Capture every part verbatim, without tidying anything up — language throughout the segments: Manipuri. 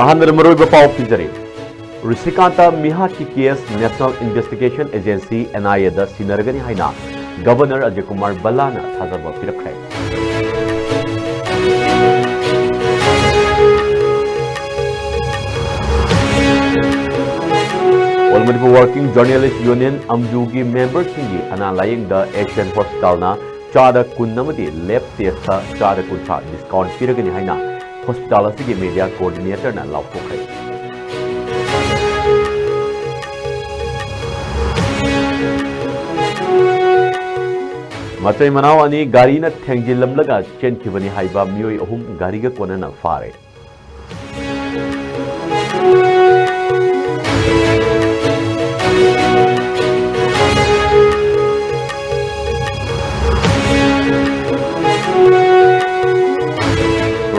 ꯑꯍꯥꯟꯕꯗ ꯃꯔꯨꯑꯣꯏꯕ ꯄꯥꯎ ꯄꯤꯖꯔꯤ꯫ ꯔꯤꯁꯤꯀꯥꯟꯇ ꯃꯤꯍꯥꯠꯀꯤ case National Investigation Agency, N I A ꯗ ꯁꯤꯟꯅꯔꯒꯅꯤ ꯍꯥꯏꯅ Governor ꯑꯖꯌ ꯀꯨꯃꯥꯔ ꯚꯜꯂꯥꯅ ꯊꯥꯖꯕ ꯄꯤꯔꯛꯈ꯭ꯔꯦ꯫ All Manipur Working Journalist Union, ꯑꯝꯖꯨꯒꯤ memberꯁꯤꯡꯒꯤ ꯑꯅꯥ ꯂꯥꯌꯦꯡꯗ Asian Hospitalꯅ ꯆꯥꯗ ꯀꯨꯟ ꯑꯃꯗꯤ lab testꯇ ꯆꯥꯗ ꯀꯨꯟꯊ꯭ꯔꯥ discount ꯄꯤꯔꯒꯅꯤ ꯍꯥꯏꯅ hospital ꯑꯁꯤꯒꯤ media coordinatorꯅ ꯂꯥꯎꯊꯣꯛꯈ꯭ꯔꯦ꯫ ꯃꯆꯩ ꯃꯅꯥꯎ ꯑꯅꯤ ꯒꯥꯔꯤꯅ ꯊꯦꯡꯖꯤꯜꯂꯝꯂꯒ ꯆꯦꯟꯈꯤꯕꯅꯤ ꯍꯥꯏꯕ ꯃꯤꯑꯣꯏ ꯑꯍꯨꯝ ꯒꯥꯔꯤꯒ ꯀꯣꯟꯅꯅ ꯐꯥꯔꯦ꯫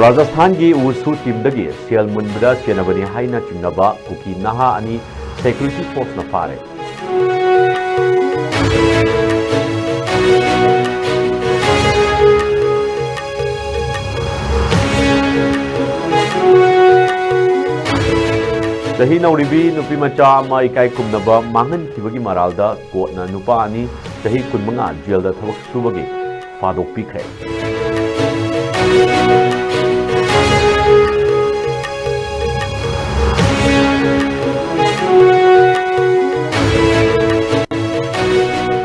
ꯔꯥꯖꯁꯊꯥꯟꯒꯤ ꯋꯨꯁꯨ teamꯗꯒꯤ ꯁꯦꯜ ꯃꯨꯟꯕꯗ ꯆꯦꯟꯅꯕꯅꯤ ꯍꯥꯏꯅ ꯆꯤꯡꯅꯕ ꯀꯨꯀꯤ ꯅꯍꯥ ꯑꯅꯤ security forceꯅ ꯐꯥꯔꯦ꯫ ꯆꯍꯤ ꯅꯧꯔꯤꯕꯤ ꯅꯨꯄꯤꯃꯆꯥ ꯑꯃ ꯏꯀꯥꯏ ꯈꯨꯝꯅꯕ ꯃꯥꯡꯍꯟꯈꯤꯕꯒꯤ ꯃꯔꯥꯜꯗ courtꯅ ꯅꯨꯄꯥ ꯑꯅꯤ ꯆꯍꯤ ꯀꯨꯟꯃꯉꯥ jailꯗ ꯊꯕꯛ ꯁꯨꯕꯒꯤ ꯊꯥꯗꯣꯛꯄꯤꯈ꯭ꯔꯦ꯫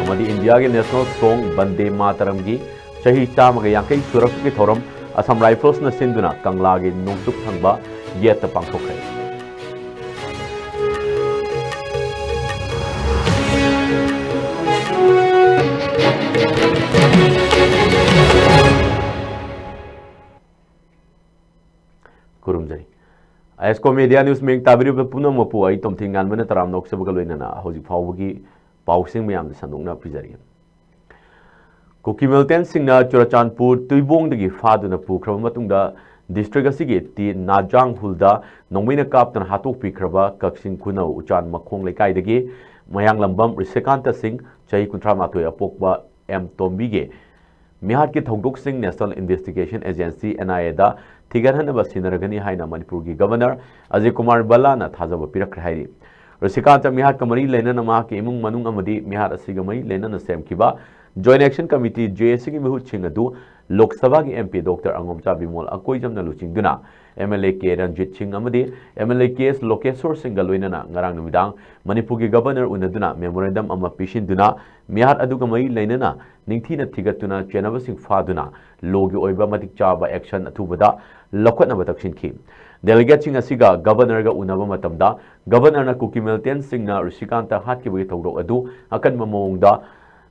ꯑꯃꯗꯤ ꯏꯟꯗꯤꯌꯥꯒꯤ national song ꯕꯟꯗꯦ ꯃꯥꯇꯔꯝꯒꯤ ꯆꯍꯤ ꯆꯥꯝꯃꯒ ꯌꯥꯡꯈꯩ ꯁꯨꯔꯛꯄꯒꯤ ꯊꯧꯔꯝ Assam Riflesꯅ ꯁꯤꯟꯗꯨꯅ ꯀꯪꯂꯥꯒꯤ ꯅꯣꯡꯆꯨꯞ ꯊꯪꯕ ꯌꯦꯠꯇ ꯄꯥꯡꯊꯣꯛꯈ꯭ꯔꯦ꯫ ꯈꯨꯔꯨꯝꯖꯔꯤ꯫ ꯑꯥꯏ ꯑꯦꯁ ꯀꯣ ꯃꯦꯗꯤꯌꯥ ꯅ꯭ꯌꯨꯁ ꯃꯤꯌꯦꯡ ꯇꯥꯕꯤꯔꯤꯕ ꯄꯨꯝꯅꯃꯛꯄꯨ ꯑꯩ ꯇꯣꯝꯊꯤꯟ ꯉꯥꯟꯕꯅ ꯇꯔꯥꯝꯅ ꯑꯣꯛꯆꯕꯒ ꯂꯣꯏꯅꯅ ꯍꯧꯖꯤꯛ ꯐꯥꯎꯕꯒꯤ ꯄꯥꯎꯁꯤꯡ ꯃꯌꯥꯝꯗ ꯁꯟꯗꯣꯛꯅ ꯄꯤꯖꯔꯤ꯫ ꯀꯨꯀꯤ ꯃꯤꯂꯤꯇꯦꯟꯠꯁꯤꯡꯅ ꯆꯨꯔꯆꯥꯟꯄꯨꯔ ꯇꯨꯏꯕꯣꯡꯗꯒꯤ ꯐꯥꯗꯨꯅ ꯄꯨꯈ꯭ꯔꯕ ꯃꯇꯨꯡꯗ district ꯑꯁꯤꯒꯤ ꯇꯤ ꯅꯥꯖꯥꯡ ꯍꯨꯜꯗ ꯅꯣꯡꯃꯩꯅ ꯀꯥꯞꯇꯨꯅ ꯍꯥꯠꯇꯣꯛꯄꯤꯈ꯭ꯔꯕ ꯀꯛꯆꯤꯡ ꯈꯨꯅꯧ ꯎꯆꯥꯟ ꯃꯈꯣꯡ ꯂꯩꯀꯥꯏꯗꯒꯤ ꯃꯌꯥꯡꯂꯝꯕꯝ ꯔꯤꯁꯤꯀꯥꯟꯇ ꯁꯤꯡ, ꯆꯍꯤ ꯀꯨꯟꯊ꯭ꯔꯥ ꯃꯥꯊꯣꯏ ꯑꯄꯣꯛꯄ ꯑꯦꯝ ꯇꯣꯝꯕꯤꯒꯤ ꯃꯤꯍꯥꯠꯀꯤ ꯊꯧꯗꯣꯛꯁꯤꯡ National Investigation Agency, N I A ꯗ ꯊꯤꯒꯠꯍꯟꯅꯕ ꯁꯤꯟꯅꯔꯒꯅꯤ ꯍꯥꯏꯅ ꯃꯅꯤꯄꯨꯔꯒꯤ Governor ꯑꯖꯌ ꯀꯨꯃꯥꯔ ꯚꯜꯂꯥꯅ ꯊꯥꯖꯕ ꯄꯤꯔꯛꯈ꯭ꯔꯦ ꯍꯥꯏꯔꯤ꯫ ꯔꯨꯁꯤꯀꯥꯟꯇ ꯃꯤꯍꯥꯠꯀ ꯃꯔꯤ ꯂꯩꯅꯅ ꯃꯍꯥꯛꯀꯤ ꯏꯃꯨꯡ ꯃꯅꯨꯡ ꯑꯃꯗꯤ ꯃꯤꯍꯥꯠ ꯑꯁꯤꯒ ꯃꯔꯤ ꯂꯩꯅꯅ ꯁꯦꯝꯈꯤꯕ Joint Action Committee, J A C ꯒꯤ ꯃꯤꯍꯨꯠꯁꯤꯡ ꯑꯗꯨ ꯂꯣꯛ ꯁꯚꯥꯒꯤ M P Doctor ꯑꯉꯣꯝꯆꯥ ꯕꯤꯃꯣꯜ ꯑꯀꯣꯏꯖꯝꯅ ꯂꯨꯆꯤꯡꯗꯨꯅ M L A K Ranjit ꯁꯤꯡ ꯑꯃꯗꯤ M L A K S ꯂꯣꯀꯦꯁꯣꯔ ꯁꯤꯡꯒ ꯂꯣꯏꯅꯅ ꯉꯔꯥꯡ ꯅꯨꯃꯤꯗꯥꯡ ꯃꯅꯤꯄꯨꯔꯒꯤ Governor ꯎꯅꯗꯨꯅ memorandum ꯑꯃ ꯄꯤꯁꯤꯟꯗꯨꯅ ꯃꯤꯍꯥꯠ ꯑꯗꯨꯒ ꯃꯔꯤ ꯂꯩꯅꯅ ꯅꯤꯡꯊꯤꯅ ꯊꯤꯒꯠꯇꯨꯅ ꯆꯦꯟꯅꯕꯁꯤꯡ ꯐꯥꯗꯨꯅ ꯂꯣꯒꯤ ꯑꯣꯏꯕ ꯃꯇꯤꯛ ꯆꯥꯕ action ꯑꯊꯨꯕꯗ ꯂꯧꯈꯠꯅꯕ ꯇꯛꯁꯤꯟꯈꯤ꯫ Delegateꯁꯤꯡ ꯑꯁꯤꯒ Governorꯒ ꯎꯅꯕ ꯃꯇꯝꯗ Governorꯅ ꯀꯨꯀꯤ militantꯁꯤꯡꯅ ꯔꯨꯁꯤꯀꯥꯟꯇ ꯍꯥꯠꯈꯤꯕꯒꯤ ꯊꯧꯗꯣꯛ ꯑꯗꯨ ꯑꯀꯟꯕ ꯃꯑꯣꯡꯗ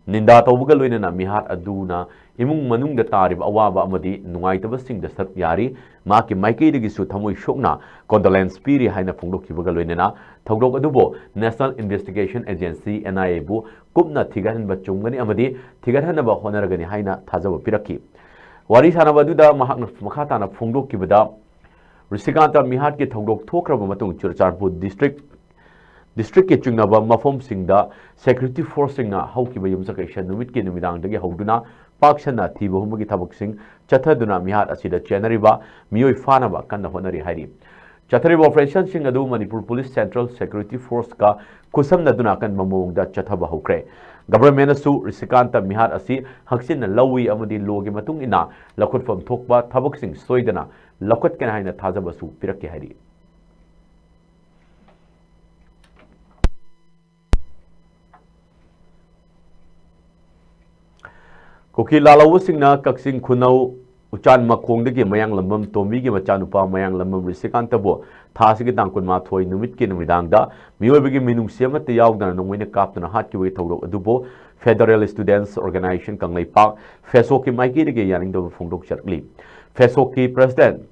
ꯅꯤꯟꯗꯥ ꯇꯧꯕꯒ ꯂꯣꯏꯅꯅ ꯃꯤꯍꯥꯠ ꯑꯗꯨꯅ ꯏꯃꯨꯡ ꯃꯅꯨꯡꯗ ꯇꯥꯔꯤꯕ ꯑꯋꯥꯕ ꯑꯃꯗꯤ ꯅꯨꯡꯉꯥꯏꯇꯕꯁꯤꯡꯗ ꯁꯔꯨꯛ ꯌꯥꯔꯤ꯫ ꯃꯍꯥꯛꯀꯤ ꯃꯥꯏꯀꯩꯗꯒꯤꯁꯨ ꯊꯃꯣꯏ ꯁꯣꯛꯅ condolence ꯄꯤꯔꯤ ꯍꯥꯏꯅ ꯐꯣꯡꯗꯣꯛꯈꯤꯕꯒ ꯂꯣꯏꯅꯅ ꯊꯧꯗꯣꯛ ꯑꯗꯨꯕꯨ National Investigation Agency, N I A ꯕꯨ ꯀꯨꯞꯅ ꯊꯤꯒꯠꯍꯟꯕ ꯆꯨꯝꯒꯅꯤ ꯑꯃꯗꯤ ꯊꯤꯒꯠꯍꯟꯅꯕ ꯍꯣꯠꯅꯔꯒꯅꯤ ꯍꯥꯏꯅ ꯊꯥꯖꯕ ꯄꯤꯔꯛꯈꯤ꯫ ꯋꯥꯔꯤ ꯁꯥꯟꯅꯕ ꯑꯗꯨꯗ ꯃꯍꯥꯛꯅ ꯃꯈꯥ ꯇꯥꯅ ꯐꯣꯡꯗꯣꯛꯈꯤꯕꯗ, ꯔꯨꯁꯤꯀꯥꯟꯇ ꯃꯤꯍꯥꯠꯀꯤ ꯊꯧꯗꯣꯛ ꯊꯣꯛꯈ꯭ꯔꯕ ꯃꯇꯨꯡ ꯆꯨꯔꯆꯥꯟꯄꯨꯔ district, districtꯀꯤ ꯆꯤꯡꯅꯕ ꯃꯐꯝꯁꯤꯡꯗ security forceꯁꯤꯡꯅ ꯍꯧꯈꯤꯕ ꯌꯨꯝꯁꯀꯩꯁ ꯅꯨꯃꯤꯠꯀꯤ ꯅꯨꯃꯤꯗꯥꯡꯗꯒꯤ ꯍꯧꯗꯨꯅ ꯄꯥꯛ ꯁꯟꯅ ꯊꯤꯕ ꯍꯨꯝꯕꯒꯤ ꯊꯕꯛꯁꯤꯡ ꯆꯠꯊꯗꯨꯅ ꯃꯤꯍꯥꯠ ꯑꯁꯤꯗ ꯆꯦꯟꯅꯔꯤꯕ ꯃꯤꯑꯣꯏ ꯐꯥꯅꯕ ꯀꯟꯅ ꯍꯣꯠꯅꯔꯤ ꯍꯥꯏꯔꯤ꯫ ꯆꯠꯊꯔꯤꯕ operationꯁꯤꯡ ꯑꯗꯨ ꯃꯅꯤꯄꯨꯔ Police Central Security Forceꯀ ꯈꯨꯠꯁꯝꯅꯗꯨꯅ ꯑꯀꯟꯕ ꯃꯑꯣꯡꯗ ꯆꯠꯊꯕ ꯍꯧꯈ꯭ꯔꯦ꯫ Governmentꯅꯁꯨ ꯔꯤꯁꯤꯀꯥꯟꯇ ꯃꯤꯍꯥꯠ ꯑꯁꯤ ꯍꯛꯆꯤꯟꯅ ꯂꯧꯏ ꯑꯃꯗꯤ ꯂꯣꯒꯤ ꯃꯇꯨꯡ ꯏꯟꯅ ꯂꯧꯈꯠꯐꯝ ꯊꯣꯛꯄ ꯊꯕꯛꯁꯤꯡ ꯁꯣꯏꯗꯅ ꯂꯧꯈꯠꯀꯅꯤ ꯍꯥꯏꯅ ꯊꯥꯖꯕꯁꯨ ꯄꯤꯔꯛꯈꯤ ꯍꯥꯏꯔꯤ꯫ ꯀꯨꯀꯤ ꯂꯥꯜꯍꯧꯕꯁꯤꯡꯅ ꯀꯛꯆꯤꯡ ꯈꯨꯅꯧ ꯎꯆꯥꯟ ꯃꯈꯣꯡꯗꯒꯤ ꯃꯌꯥꯡꯂꯝꯕꯝ ꯇꯣꯝꯕꯤꯒꯤ ꯃꯆꯥꯅꯨꯄꯥ ꯃꯌꯥꯡꯂꯝꯕꯝ ꯔꯤꯁꯤꯀꯥꯟꯇꯕꯨ ꯊꯥ ꯑꯁꯤꯒꯤ ꯇꯥꯡ ꯀꯨꯟꯃꯥꯊꯣꯏ ꯅꯨꯃꯤꯠꯀꯤ ꯅꯨꯃꯤꯗꯥꯡꯗ ꯃꯤꯑꯣꯏꯕꯒꯤ ꯃꯤꯅꯨꯡꯁꯤ ꯑꯃꯠꯇ ꯌꯥꯎꯗꯅ ꯅꯣꯡꯃꯩꯅ ꯀꯥꯞꯇꯨꯅ ꯍꯥꯠꯈꯤꯕꯒꯤ ꯊꯧꯗꯣꯛ ꯑꯗꯨꯕꯨ Federal Students Organisation ꯀꯪꯂꯩꯄꯥꯛ, ꯐꯦꯁꯣꯛꯀꯤ ꯃꯥꯏꯀꯩꯗꯒꯤ ꯌꯥꯅꯤꯡꯗꯕ ꯐꯣꯡꯗꯣꯛꯆꯔꯛꯂꯤ꯫ ꯐꯦꯁꯣꯛꯀꯤ President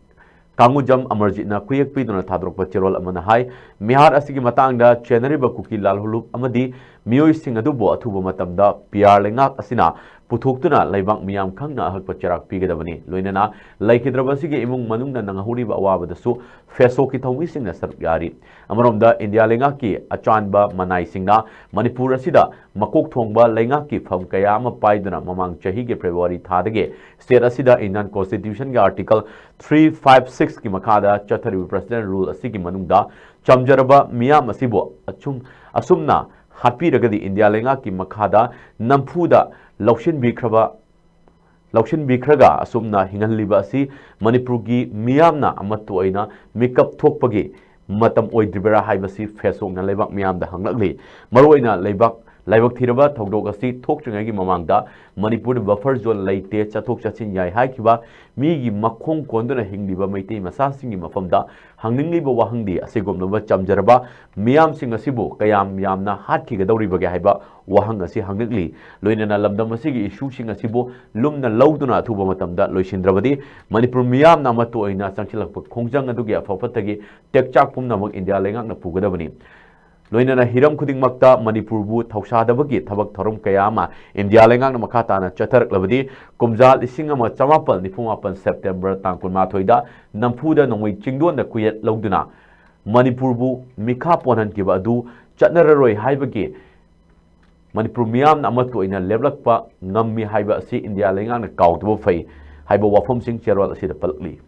ꯀꯥꯡꯉꯨꯖꯝ ꯑꯃꯔꯖꯤꯠꯅ ꯈꯨꯌꯦꯛ ꯄꯤꯗꯨꯅ ꯊꯥꯗꯣꯔꯛꯄ ꯆꯦꯔꯣꯜ ꯑꯃꯅ ꯍꯥꯏ, ꯃꯤꯍꯥꯠ ꯑꯁꯤꯒꯤ ꯃꯇꯥꯡꯗ ꯆꯦꯟꯅꯔꯤꯕ ꯀꯨꯀꯤ ꯂꯥꯜꯍꯧꯂꯨꯞ ꯑꯃꯗꯤ ꯃꯤꯑꯣꯏꯁꯤꯡ ꯑꯗꯨꯕꯨ ꯑꯊꯨꯕ ꯃꯇꯝꯗ ꯄꯤꯌꯥꯔ ꯂꯩꯉꯥꯛ ꯑꯁꯤꯅ ꯄꯨꯊꯣꯛꯇꯨꯅ ꯂꯩꯕꯥꯛ ꯃꯤꯌꯥꯝ ꯈꯪꯅ ꯑꯍꯛꯄ ꯆꯩꯔꯥꯛ ꯄꯤꯒꯗꯕꯅꯤ꯫ ꯂꯣꯏꯅꯅ ꯂꯩꯈꯤꯗ꯭ꯔꯕ ꯑꯁꯤꯒꯤ ꯏꯃꯨꯡ ꯃꯅꯨꯡꯅ ꯅꯪꯍꯧꯔꯤꯕ ꯑꯋꯥꯕꯗꯁꯨ ꯐꯦꯁꯣꯛꯀꯤ ꯊꯧꯃꯤꯁꯤꯡꯅ ꯁꯔꯨꯛ ꯌꯥꯔꯤ꯫ ꯑꯃꯔꯣꯝꯗ ꯏꯟꯗꯤꯌꯥ ꯂꯩꯉꯥꯛꯀꯤ ꯑꯆꯥꯟꯕ ꯃꯅꯥꯏꯁꯤꯡꯅ ꯃꯅꯤꯄꯨꯔ ꯑꯁꯤꯗ ꯃꯀꯣꯛ ꯊꯣꯡꯕ ꯂꯩꯉꯥꯛꯀꯤ ꯐꯝ ꯀꯌꯥ ꯑꯃ ꯄꯥꯏꯗꯨꯅ ꯃꯃꯥꯡ ꯆꯍꯤꯒꯤ ꯐꯦꯕ꯭ꯔꯨꯋꯥꯔꯤ ꯊꯥꯗꯒꯤ state ꯑꯁꯤꯗ Indian Constitutionꯒꯤ Article three five sixꯀꯤ ꯃꯈꯥꯗ ꯆꯠꯊꯔꯤꯕ President Rule ꯑꯁꯤꯒꯤ ꯃꯅꯨꯡꯗ ꯆꯝꯖꯔꯕ ꯃꯤꯌꯥꯝ ꯑꯁꯤꯕꯨ ꯑꯆꯨꯝ-, ꯑꯁꯨꯝꯅ ꯍꯥꯠꯄꯤꯔꯒꯗꯤ ꯏꯟꯗꯤꯌꯥ ꯂꯩꯉꯥꯛꯀꯤ ꯃꯈꯥꯗ ꯅꯝꯐꯨꯗ ꯂꯧꯁꯤꯟꯕꯤꯈ꯭ꯔꯕ, ꯂꯧꯁꯤꯟꯕꯤꯈ꯭ꯔꯒ ꯑꯁꯨꯝꯅ ꯍꯤꯡꯍꯜꯂꯤꯕ ꯑꯁꯤ ꯃꯅꯤꯄꯨꯔꯒꯤ ꯃꯤꯌꯥꯝꯅ ꯑꯃꯠꯇ ꯑꯣꯏꯅ ꯃꯤꯀꯞ ꯊꯣꯛꯄꯒꯤ ꯃꯇꯝ ꯑꯣꯏꯗ꯭ꯔꯤꯕꯔꯥ ꯍꯥꯏꯕꯁꯤ ꯐꯦꯁꯣꯛꯅ ꯂꯩꯕꯥꯛ ꯃꯤꯌꯥꯝꯗ ꯍꯪꯂꯛꯂꯤ꯫ ꯃꯔꯨꯑꯣꯏꯅ ꯂꯩꯕꯥꯛ ꯂꯥꯏꯕꯛ ꯊꯤꯔꯕ ꯊꯧꯗꯣꯛ ꯑꯁꯤ ꯊꯣꯛꯇ꯭ꯔꯤꯉꯩꯒꯤ ꯃꯃꯥꯡꯗ ꯃꯅꯤꯄꯨꯔꯗ buffer zone ꯂꯩꯇꯦ, ꯆꯠꯊꯣꯛ ꯆꯠꯁꯤꯟ ꯌꯥꯏ ꯍꯥꯏꯈꯤꯕ ꯃꯤꯒꯤ ꯃꯈꯣꯡ ꯀꯣꯟꯗꯨꯅ ꯍꯤꯡꯂꯤꯕ ꯃꯩꯇꯩ ꯃꯆꯥꯁꯤꯡꯒꯤ ꯃꯐꯝꯗ ꯍꯪꯅꯤꯡꯂꯤꯕ ꯋꯥꯍꯪꯗꯤ ꯑꯁꯤꯒꯨꯝꯂꯕ ꯆꯝꯖꯔꯕ ꯃꯤꯌꯥꯝꯁꯤꯡ ꯑꯁꯤꯕꯨ ꯀꯌꯥꯝ ꯌꯥꯝꯅ ꯍꯥꯠꯈꯤꯒꯗꯧꯔꯤꯕꯒꯦ ꯍꯥꯏꯕ ꯋꯥꯍꯪ ꯑꯁꯤ ꯍꯪꯂꯛꯂꯤ꯫ ꯂꯣꯏꯅꯅ ꯂꯝꯗꯝ ꯑꯁꯤꯒꯤ issueꯁꯤꯡ ꯑꯁꯤꯕꯨ ꯂꯨꯝꯅ ꯂꯧꯗꯨꯅ ꯑꯊꯨꯕ ꯃꯇꯝꯗ ꯂꯣꯏꯁꯤꯟꯗ꯭ꯔꯕꯗꯤ ꯃꯅꯤꯄꯨꯔ ꯃꯤꯌꯥꯝꯅ ꯑꯃꯠꯇ ꯑꯣꯏꯅ ꯆꯪꯁꯤꯜꯂꯛꯄ ꯈꯣꯡꯖꯪ ꯑꯗꯨꯒꯤ ꯑꯐ ꯐꯠꯇꯒꯤ ꯇꯦꯛꯆꯥꯛ ꯄꯨꯝꯅꯃꯛ ꯏꯟꯗꯤꯌꯥ ꯂꯩꯉꯥꯛꯅ ꯄꯨꯒꯗꯕꯅꯤ꯫ ꯂꯣꯏꯅꯅ ꯍꯤꯔꯝ ꯈꯨꯗꯤꯡꯃꯛꯇ ꯃꯅꯤꯄꯨꯔꯕꯨ ꯊꯧꯁꯥꯗꯕꯒꯤ ꯊꯕꯛ ꯊꯧꯔꯝ ꯀꯌꯥ ꯑꯃ ꯏꯟꯗꯤꯌꯥ ꯂꯩꯉꯥꯛꯅ ꯃꯈꯥ ꯇꯥꯅ ꯆꯠꯊꯔꯛꯂꯕꯗꯤ ꯀꯨꯝꯖꯥ ꯂꯤꯁꯤꯡ ꯑꯃ ꯆꯃꯥꯄꯜ ꯅꯤꯐꯨ ꯃꯥꯄꯜ September ꯇꯥꯡ ꯀꯨꯟꯃꯥꯊꯣꯏꯗ ꯅꯝꯐꯨꯗ ꯅꯣꯡꯃꯩ ꯆꯤꯡꯗꯣꯟꯗ ꯀꯨꯌꯦꯠ ꯂꯧꯗꯨꯅ ꯃꯅꯤꯄꯨꯔꯕꯨ ꯃꯤꯈꯥ ꯄꯣꯟꯍꯟꯈꯤꯕ ꯑꯗꯨ ꯆꯠꯅꯔꯔꯣꯏ ꯍꯥꯏꯕꯒꯤ ꯃꯅꯤꯄꯨꯔ ꯃꯤꯌꯥꯝꯅ ꯑꯃꯠꯇ ꯑꯣꯏꯅ ꯂꯦꯞꯂꯛꯄ ꯉꯝꯃꯤ ꯍꯥꯏꯕ ꯑꯁꯤ ꯏꯟꯗꯤꯌꯥ ꯂꯩꯉꯥꯛꯅ ꯀꯥꯎꯗꯕ ꯐꯩ ꯍꯥꯏꯕ ꯋꯥꯐꯝꯁꯤꯡ ꯆꯦꯔꯣꯜ ꯑꯁꯤꯗ ꯄꯜꯂꯛꯂꯤ꯫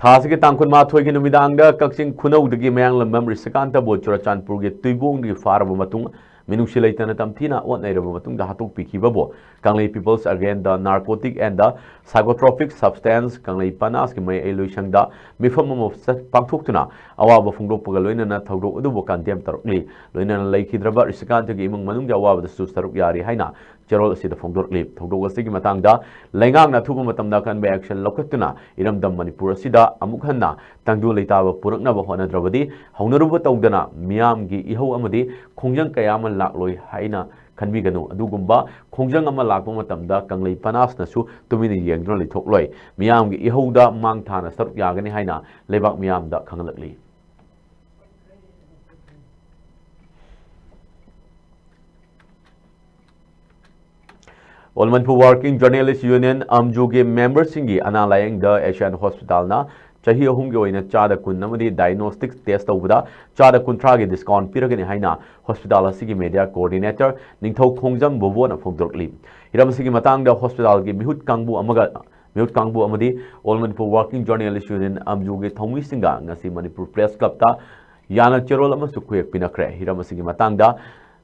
ꯊꯥ ꯑꯁꯤꯒꯤ ꯇꯥꯡ ꯀꯨꯟꯃꯥꯊꯣꯏꯒꯤ ꯅꯨꯃꯤꯗꯥꯡꯗ ꯀꯛꯆꯤꯡ ꯈꯨꯅꯧꯗꯒꯤ ꯃꯌꯥꯡꯂꯝꯕꯝ ꯔꯤꯁꯤꯀꯥꯟꯇꯕꯨ ꯆꯨꯔꯆꯥꯟꯄꯨꯔꯒꯤ ꯇꯨꯏꯕꯣꯡꯗꯒꯤ ꯐꯥꯔꯕ ꯃꯇꯨꯡ ꯃꯤꯅꯨꯡꯁꯤ ꯂꯩꯇꯅ ꯇꯝꯊꯤꯅ ꯑꯣꯠ ꯅꯩꯔꯕ ꯃꯇꯨꯡꯗ ꯍꯥꯠꯇꯣꯛꯄꯤꯈꯤꯕꯕꯨ Kangli People's Against the Narcotic and the Psychotropic Substance, ꯀꯪꯂꯩ ꯄꯅꯥꯁꯀꯤ ꯃꯌꯥꯏ ꯂꯣꯏꯁꯪꯗ ꯃꯤꯐꯝ ꯑꯃ ꯆꯠ-, ꯄꯥꯡꯊꯣꯛꯇꯨꯅ ꯑꯋꯥꯕ ꯐꯣꯡꯗꯣꯛꯄꯒ ꯂꯣꯏꯅꯅ ꯊꯧꯗꯣꯛ ꯑꯗꯨꯕꯨ condemn ꯇꯧꯔꯛꯂꯤ꯫ ꯂꯣꯏꯅꯅ ꯂꯩꯈꯤꯗ꯭ꯔꯕ ꯔꯤꯁꯤꯀꯥꯟꯇꯒꯤ ꯏꯃꯨꯡ ꯃꯅꯨꯡꯒꯤ ꯑꯋꯥꯕꯗꯁꯨ ꯁꯔꯨꯛ ꯌꯥꯔꯤ ꯍꯥꯏꯅ ꯆꯦꯔꯣꯜ ꯑꯁꯤꯗ ꯐꯣꯡꯗꯣꯔꯛꯂꯤ꯫ ꯊꯧꯗꯣꯛ ꯑꯁꯤꯒꯤ ꯃꯇꯥꯡꯗ ꯂꯩꯉꯥꯛꯅ ꯑꯊꯨꯕ ꯃꯇꯝꯗ ꯑꯀꯟꯕ action ꯂꯧꯈꯠꯇꯨꯅ ꯏꯔꯝꯗꯝ ꯃꯅꯤꯄꯨꯔ ꯑꯁꯤꯗ ꯑꯃꯨꯛ ꯍꯟꯅ ꯇꯪꯗꯨ ꯂꯩꯇꯥꯕ ꯄꯨꯔꯛꯅꯕ ꯍꯣꯠꯅꯗ꯭ꯔꯕꯗꯤ ꯍꯧꯅꯔꯨꯕ ꯇꯧꯗꯅ ꯃꯤꯌꯥꯝꯒꯤ ꯏꯍꯧ ꯑꯃꯗꯤ ꯈꯣꯡꯖꯪ ꯀꯌꯥ ꯑꯃ ꯂꯥꯛꯂꯣꯏ ꯍꯥꯏꯅ ꯈꯟꯕꯤꯒꯅꯨ꯫ ꯑꯗꯨꯒꯨꯝꯕ ꯈꯣꯡꯖꯪ ꯑꯃ ꯂꯥꯛꯄ ꯃꯇꯝꯗ ꯀꯪꯂꯩ ꯄꯅꯥꯁꯅꯁꯨ ꯇꯨꯃꯤꯟꯅ ꯌꯦꯡꯗꯨꯅ ꯂꯩꯊꯣꯛꯂꯣꯏ꯫ ꯃꯤꯌꯥꯝꯒꯤ ꯏꯍꯧꯗ ꯃꯥꯡ ꯊꯥꯅ ꯁꯔꯨꯛ ꯌꯥꯒꯅꯤ ꯍꯥꯏꯅ ꯂꯩꯕꯥꯛ ꯃꯤꯌꯥꯝꯗ ꯈꯪꯍꯜꯂꯛꯂꯤ꯫ All Manipur Working Journalist Union, ꯑꯝꯖꯨꯒꯤ ꯃꯦꯝꯕꯔꯁꯤꯡꯒꯤ ꯑꯅꯥ ꯂꯥꯌꯦꯡꯗ ꯑꯦꯁꯤꯌꯥꯟ ꯍꯣꯁꯄꯤꯇꯥꯜꯅ ꯆꯍꯤ ꯑꯍꯨꯝꯒꯤ ꯑꯣꯏꯅ ꯆꯥꯗ ꯀꯨꯟ ꯑꯃꯗꯤ diagnostics test ꯇꯧꯕꯗ ꯆꯥꯗ ꯀꯨꯟꯊ꯭ꯔꯥꯒꯤ discount ꯄꯤꯔꯒꯅꯤ ꯍꯥꯏꯅ ꯍꯣꯁꯄꯤꯇꯥꯜ ꯑꯁꯤꯒꯤ media coordinator ꯅꯤꯡꯊꯧ ꯈꯣꯡꯖꯝ ꯕꯣꯕꯣꯅ ꯐꯣꯡꯗꯣꯔꯛꯂꯤ꯫ ꯍꯤꯔꯝ ꯑꯁꯤꯒꯤ ꯃꯇꯥꯡꯗ ꯍꯣꯁꯄꯤꯇꯥꯜꯒꯤ ꯃꯤꯍꯨꯠ ꯀꯥꯡꯕꯨ ꯑꯃꯒ, ꯃꯤꯍꯨꯠ ꯀꯥꯡꯕꯨ ꯑꯃꯗꯤ All Manipur Working Journalist Union, ꯑꯝꯖꯨꯒꯤ ꯊꯧꯃꯤꯁꯤꯡꯒ ꯉꯁꯤ ꯃꯅꯤꯄꯨꯔ Press Clubꯇ ꯌꯥꯅ ꯆꯦꯔꯣꯜ ꯑꯃꯁꯨ ꯈꯨꯌꯦꯛ ꯄꯤꯅꯈ꯭ꯔꯦ꯫ ꯍꯤꯔꯝ ꯑꯁꯤꯒꯤ ꯃꯇꯥꯡꯗ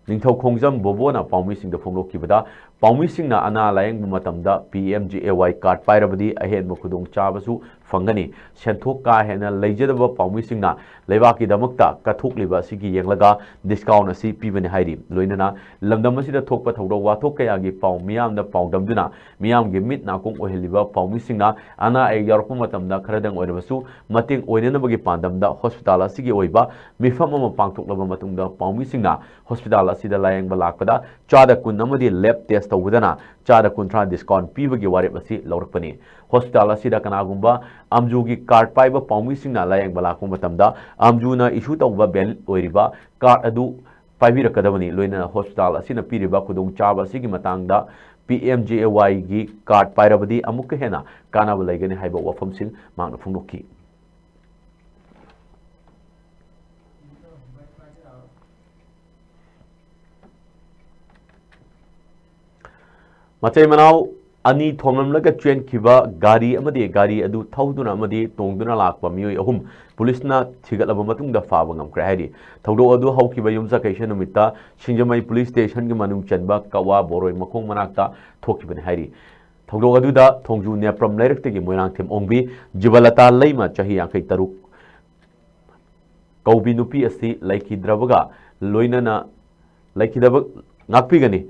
ꯅꯤꯡꯊꯧ ꯈꯣꯡꯖꯝ ꯕꯣꯕꯣꯅ ꯄꯥꯎꯃꯤꯁꯤꯡꯗ ꯐꯣꯡꯗꯣꯛꯈꯤꯕꯗ, ꯄꯥꯎꯃꯤꯁꯤꯡꯅ ꯑꯅꯥ ꯂꯥꯌꯦꯡꯕ ꯃꯇꯝꯗ P M J A Y card ꯄꯥꯏꯔꯕꯗꯤ ꯑꯍꯦꯟꯕ ꯈꯨꯗꯣꯡꯆꯥꯕꯁꯨ ꯐꯪꯒꯅꯤ꯫ ꯁꯦꯟꯊꯣꯛ ꯀꯥ ꯍꯦꯟꯅ ꯂꯩꯖꯗꯕ ꯄꯥꯎꯃꯤꯁꯤꯡꯅ ꯂꯩꯕꯥꯛꯀꯤꯗꯃꯛꯇ ꯀꯠꯊꯣꯛꯂꯤꯕ ꯑꯁꯤꯒꯤ ꯌꯦꯡꯂꯒ discount ꯑꯁꯤ ꯄꯤꯕꯅꯤ ꯍꯥꯏꯔꯤ꯫ ꯂꯣꯏꯅꯅ ꯂꯝꯗꯝ ꯑꯁꯤꯗ ꯊꯣꯛꯄ ꯊꯧꯗꯣꯛ ꯋꯥꯊꯣꯛ ꯀꯌꯥꯒꯤ ꯄꯥꯎ ꯃꯤꯌꯥꯝꯗ ꯄꯥꯎꯗꯝꯗꯨꯅ ꯃꯤꯌꯥꯝꯒꯤ ꯃꯤꯠ ꯅꯥꯀꯣꯡ ꯑꯣꯏꯍꯜꯂꯤꯕ ꯄꯥꯎꯃꯤꯁꯤꯡꯅ ꯑꯅꯥ ꯑꯌꯦꯛ ꯌꯥꯎꯔꯛꯄ ꯃꯇꯝꯗ ꯈꯔꯗꯪ ꯑꯣꯏꯔꯕꯁꯨ ꯃꯇꯦꯡ ꯑꯣꯏꯅꯅꯕꯒꯤ ꯄꯥꯟꯗꯝꯗ ꯍꯣꯁꯄꯤꯇꯥꯜ ꯑꯁꯤꯒꯤ ꯑꯣꯏꯕ ꯃꯤꯐꯝ ꯑꯃ ꯄꯥꯡꯊꯣꯛꯂꯕ ꯃꯇꯨꯡꯗ ꯄꯥꯎꯃꯤꯁꯤꯡꯅ ꯍꯣꯁꯄꯤꯇꯥꯜ ꯑꯁꯤꯗ ꯂꯥꯌꯦꯡꯕ ꯂꯥꯛꯄꯗ ꯆꯥꯗ ꯀꯨꯟ ꯑꯃꯗꯤ lab test ꯇꯧꯕꯗꯅ ꯆꯥꯗ ꯀꯨꯟꯊ꯭ꯔꯥ discount ꯄꯤꯕꯒꯤ ꯋꯥꯔꯦꯞ ꯑꯁꯤ ꯂꯧꯔꯛꯄꯅꯤ꯫ ꯍꯣꯁꯄꯤꯇꯥꯜ ꯑꯁꯤꯗ ꯀꯅꯥꯒꯨꯝꯕ ꯑꯝꯖꯨꯒꯤ card ꯄꯥꯏꯕ ꯄꯥꯎꯃꯤꯁꯤꯡꯅ ꯂꯥꯌꯦꯡꯕ ꯂꯥꯛꯄ ꯃꯇꯝꯗ ꯑꯝꯖꯨꯅ issue ꯇꯧꯕ valid ꯑꯣꯏꯔꯤꯕ card ꯑꯗꯨ ꯄꯥꯏꯕꯤꯔꯛꯀꯗꯕꯅꯤ꯫ ꯂꯣꯏꯅꯅ ꯍꯣꯁꯄꯤꯇꯥꯜ ꯑꯁꯤꯅ ꯄꯤꯔꯤꯕ ꯈꯨꯗꯣꯡꯆꯥꯕ ꯑꯁꯤꯒꯤ ꯃꯇꯥꯡꯗ P M J A Y ꯒꯤ card ꯄꯥꯏꯔꯕꯗꯤ ꯑꯃꯨꯛꯀ ꯍꯦꯟꯅ ꯀꯥꯟꯅꯕ ꯂꯩꯒꯅꯤ ꯍꯥꯏꯕ ꯋꯥꯐꯝꯁꯤꯡ ꯃꯍꯥꯛꯅ ꯐꯣꯡꯗꯣꯛꯈꯤ꯫ ꯃꯇꯩ ꯃꯅꯥꯎ ꯑꯅꯤ ꯊꯣꯝꯂꯝꯂꯒ ꯆꯦꯟꯈꯤꯕ ꯒꯥꯔꯤ ꯑꯃꯗꯤ ꯒꯥꯔꯤ ꯑꯗꯨ ꯊꯧꯗꯨꯅ ꯑꯃꯗꯤ ꯇꯣꯡꯗꯨꯅ ꯂꯥꯛꯄ ꯃꯤꯑꯣꯏ ꯑꯍꯨꯝ ꯄꯨꯂꯤꯁꯅ ꯊꯤꯒꯠꯂꯕ ꯃꯇꯨꯡꯗ ꯐꯥꯕ ꯉꯝꯈ꯭ꯔꯦ ꯍꯥꯏꯔꯤ꯫ ꯊꯧꯗꯣꯛ ꯑꯗꯨ ꯍꯧꯈꯤꯕ ꯌꯨꯝꯖꯀꯩꯁ ꯅꯨꯃꯤꯠꯇ ꯁꯤꯡꯖꯃꯩ ꯄꯨꯂꯤꯁ ꯁ꯭ꯇꯦꯁꯟꯒꯤ ꯃꯅꯨꯡ ꯆꯟꯕ ꯀꯛꯋꯥ ꯕꯣꯔꯣꯏ ꯃꯈꯣꯡ ꯃꯅꯥꯛꯇ ꯊꯣꯛꯈꯤꯕꯅꯤ ꯍꯥꯏꯔꯤ꯫ ꯊꯧꯗꯣꯛ ꯑꯗꯨꯗ ꯊꯣꯡꯖꯨ ꯅꯦꯄ꯭ꯔꯝ ꯂꯩꯔꯛꯇꯒꯤ ꯃꯣꯏꯔꯥꯡꯊꯦꯝ ꯑꯣꯡꯕꯤ ꯖꯤꯕꯂꯇꯥ ꯂꯩꯃ, ꯆꯍꯤ ꯌꯥꯡꯈꯩ ꯇꯔꯨꯛ, ꯀꯧꯕꯤ ꯅꯨꯄꯤ ꯑꯁꯤ ꯂꯩꯈꯤꯗ꯭ꯔꯕꯒ ꯂꯣꯏꯅꯅ ꯂꯩꯈꯤꯗꯕ ꯉꯥꯛꯄꯤꯒꯅꯤ꯫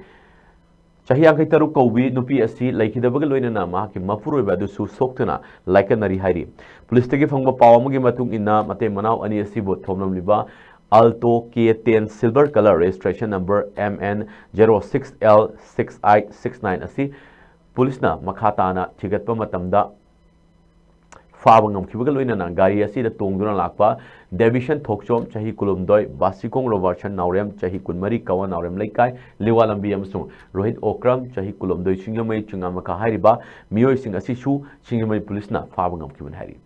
ꯆꯍꯤ ꯌꯥꯡꯈꯩ ꯇꯔꯨꯛ ꯀꯧꯕꯤ ꯅꯨꯄꯤ ꯑꯁꯤ ꯂꯩꯈꯤꯗꯕꯒ ꯂꯣꯏꯅꯅ ꯃꯍꯥꯛꯀꯤ ꯃꯄꯨꯔꯣꯏꯕ ꯑꯗꯨꯁꯨ ꯁꯣꯛꯇꯨꯅ ꯂꯥꯏꯀꯠꯅꯔꯤ ꯍꯥꯏꯔꯤ꯫ ꯄꯨꯂꯤꯁꯇꯒꯤ ꯐꯪꯕ ꯄꯥꯎ ꯑꯃꯒꯤ ꯃꯇꯨꯡ ꯏꯟꯅ, ꯃꯇꯩ ꯃꯅꯥꯎ ꯑꯅꯤ ꯑꯁꯤꯕꯨ ꯊꯣꯝꯂꯝꯂꯤꯕ Alto K ten silver color registration number M N zero six L six eight six nine ꯑꯁꯤ ꯄꯨꯂꯤꯁꯅ ꯃꯈꯥ ꯇꯥꯅ ꯊꯤꯒꯠꯄ ꯃꯇꯝꯗ ꯐꯥꯕ ꯉꯝꯈꯤꯕꯒ ꯂꯣꯏꯅꯅ ꯒꯥꯔꯤ ꯑꯁꯤꯗ ꯇꯣꯡꯗꯨꯅ ꯂꯥꯛꯄ ꯗꯦꯕꯤꯁꯟ ꯊꯣꯛꯆꯣꯝ, ꯆꯍꯤ ꯀꯨꯟꯍꯨꯝꯗꯣꯏ, ꯕꯥꯁꯤꯀꯣꯡ ꯔꯣꯕꯥꯔꯠꯁꯟ ꯅꯥꯎꯔꯦꯝ, ꯆꯍꯤ ꯀꯨꯟꯃꯔꯤ, ꯀꯋꯥ ꯅꯥꯎꯔꯦꯝ ꯂꯩꯀꯥꯏ, ꯂꯤꯋꯥ ꯂꯝꯕꯤ, ꯑꯃꯁꯨꯡ ꯔꯣꯍꯤꯠ ꯑꯣꯀ꯭ꯔꯝ, ꯆꯍꯤ ꯀꯨꯟꯍꯨꯝꯗꯣꯏ, ꯁꯤꯡꯖꯃꯩ ꯆꯤꯡꯉꯥꯃꯈꯥ ꯍꯥꯏꯔꯤꯕ ꯃꯤꯑꯣꯏꯁꯤꯡ ꯑꯁꯤꯁꯨ ꯁꯤꯡꯖꯃꯩ ꯄꯨꯂꯤꯁꯅ ꯐꯥꯕ ꯉꯝꯈꯤꯕꯅꯤ ꯍꯥꯏꯔꯤ꯫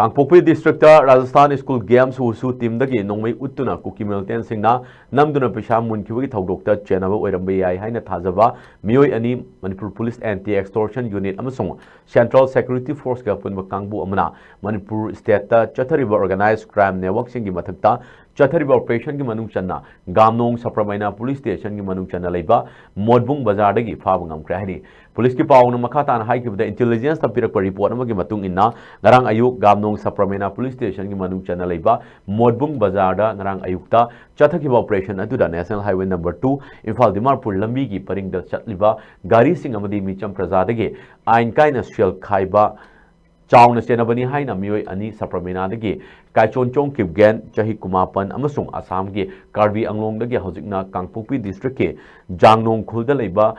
ꯀꯥꯡꯄꯣꯛꯄꯤ ꯗꯤꯁꯇ꯭ꯔꯤꯛꯇ ꯔꯥꯖꯁꯊꯥꯟ ꯁ꯭ꯀꯨꯜ ꯒꯦꯝꯁ ꯋꯨꯁꯨ ꯇꯤꯝꯗꯒꯤ ꯅꯣꯡꯃꯩ ꯎꯠꯇꯨꯅ ꯀꯨꯀꯤ ꯃꯤꯂꯤꯇꯦꯟꯁꯤꯡꯅ ꯅꯝꯗꯨꯅ ꯄꯩꯁꯥ ꯃꯨꯟꯈꯤꯕꯒꯤ ꯊꯧꯗꯣꯛꯇ ꯆꯦꯟꯅꯕ ꯑꯣꯏꯔꯝꯕ ꯌꯥꯏ ꯍꯥꯏꯅ ꯊꯥꯖꯕ ꯃꯤꯑꯣꯏ ꯑꯅꯤ ꯃꯅꯤꯄꯨꯔ ꯄꯨꯂꯤꯁ ꯑꯦꯟꯇꯤ ꯑꯦꯛꯁꯇꯣꯔꯁꯟ ꯌꯨꯅꯤꯠ ꯑꯃꯁꯨꯡ ꯁꯦꯟꯇ꯭ꯔꯦꯜ ꯁꯦꯀ꯭ꯌꯨꯔꯤꯇꯤ ꯐꯣꯔꯁꯀ ꯄꯨꯟꯕ ꯀꯥꯡꯕꯨ ꯑꯃꯅ ꯃꯅꯤꯄꯨꯔ ꯁ꯭ꯇꯦꯠꯇ ꯆꯠꯊꯔꯤꯕ ꯑꯣꯔꯒꯅꯥꯏꯖ ꯀ꯭ꯔꯥꯏꯝ ꯅꯦꯠꯋꯔꯛꯁꯤꯡꯒꯤ ꯃꯊꯛꯇ ꯆꯠꯊꯔꯤꯕ ꯑꯣꯄꯔꯦꯁꯟꯒꯤ ꯃꯅꯨꯡ ꯆꯟꯅ ꯒꯥꯝꯅꯣꯡ ꯁꯕ ꯄ꯭ꯔꯃꯥꯏꯅꯥ ꯄꯨꯂꯤꯁ ꯁ꯭ꯇꯦꯁꯟꯒꯤ ꯃꯅꯨꯡ ꯆꯟꯅ ꯂꯩꯕ ꯃꯣꯠꯕꯨꯡ ꯕꯖꯥꯔꯗꯒꯤ ꯐꯥꯕ ꯉꯝꯈ꯭ꯔꯦ ꯍꯥꯏꯔꯤ꯫ ꯄꯨꯂꯤꯁꯀꯤ ꯄꯥꯎꯅ ꯃꯈꯥ ꯇꯥꯅ ꯍꯥꯏꯈꯤꯕꯗ, ꯏꯟꯇꯦꯂꯤꯖꯦꯟꯁꯇ ꯄꯤꯔꯛꯄ ꯔꯤꯄꯣꯔꯠ ꯑꯃꯒꯤ ꯃꯇꯨꯡ ꯏꯟꯅ, ꯉꯔꯥꯡ ꯑꯌꯨꯛ ꯒꯥꯝꯅꯣꯡ ꯁꯕ ꯄ꯭ꯔꯃꯥꯏꯅꯥ ꯄꯨꯂꯤꯁ ꯁ꯭ꯇꯦꯁꯟꯒꯤ ꯃꯅꯨꯡ ꯆꯟꯅ ꯂꯩꯕ ꯃꯣꯠꯕꯨꯡ ꯕꯖꯥꯔꯗ ꯉꯔꯥꯡ ꯑꯌꯨꯛꯇ ꯆꯠꯊꯈꯤꯕ ꯑꯣꯄꯔꯦꯁꯟ ꯑꯗꯨꯗ national highway number two Imphal Dimapur ꯂꯝꯕꯤꯒꯤ ꯄꯔꯤꯡꯗ ꯆꯠꯂꯤꯕ ꯒꯥꯔꯤꯁꯤꯡ ꯑꯃꯗꯤ ꯃꯤꯆꯝ ꯄ꯭ꯔꯖꯥꯗꯒꯤ ꯑꯥꯏꯟ ꯀꯥꯏꯅ ꯁꯦꯜ ꯈꯥꯏꯕ ꯆꯥꯎꯅ ꯆꯦꯟꯅꯕꯅꯤ ꯍꯥꯏꯅ ꯃꯤꯑꯣꯏ ꯑꯅꯤ, ꯁꯕ ꯄ꯭ꯔꯃꯥꯏꯅꯥꯗꯒꯤ ꯀꯥꯏꯆꯣꯟꯆꯣꯡ ꯀꯤꯞꯒꯦꯟ, ꯆꯍꯤ ꯀꯨꯟꯃꯥꯄꯟ, ꯑꯃꯁꯨꯡ ꯑꯁꯥꯝꯒꯤ ꯀꯥꯔꯕꯤ ꯑꯪꯂꯣꯡꯗꯒꯤ ꯍꯧꯖꯤꯛꯅ ꯀꯥꯡꯄꯣꯛꯄꯤ ꯗꯤꯁꯇ꯭ꯔꯤꯛꯀꯤ ꯖꯥꯡꯅꯣꯡ ꯈꯨꯜꯗ ꯂꯩꯕ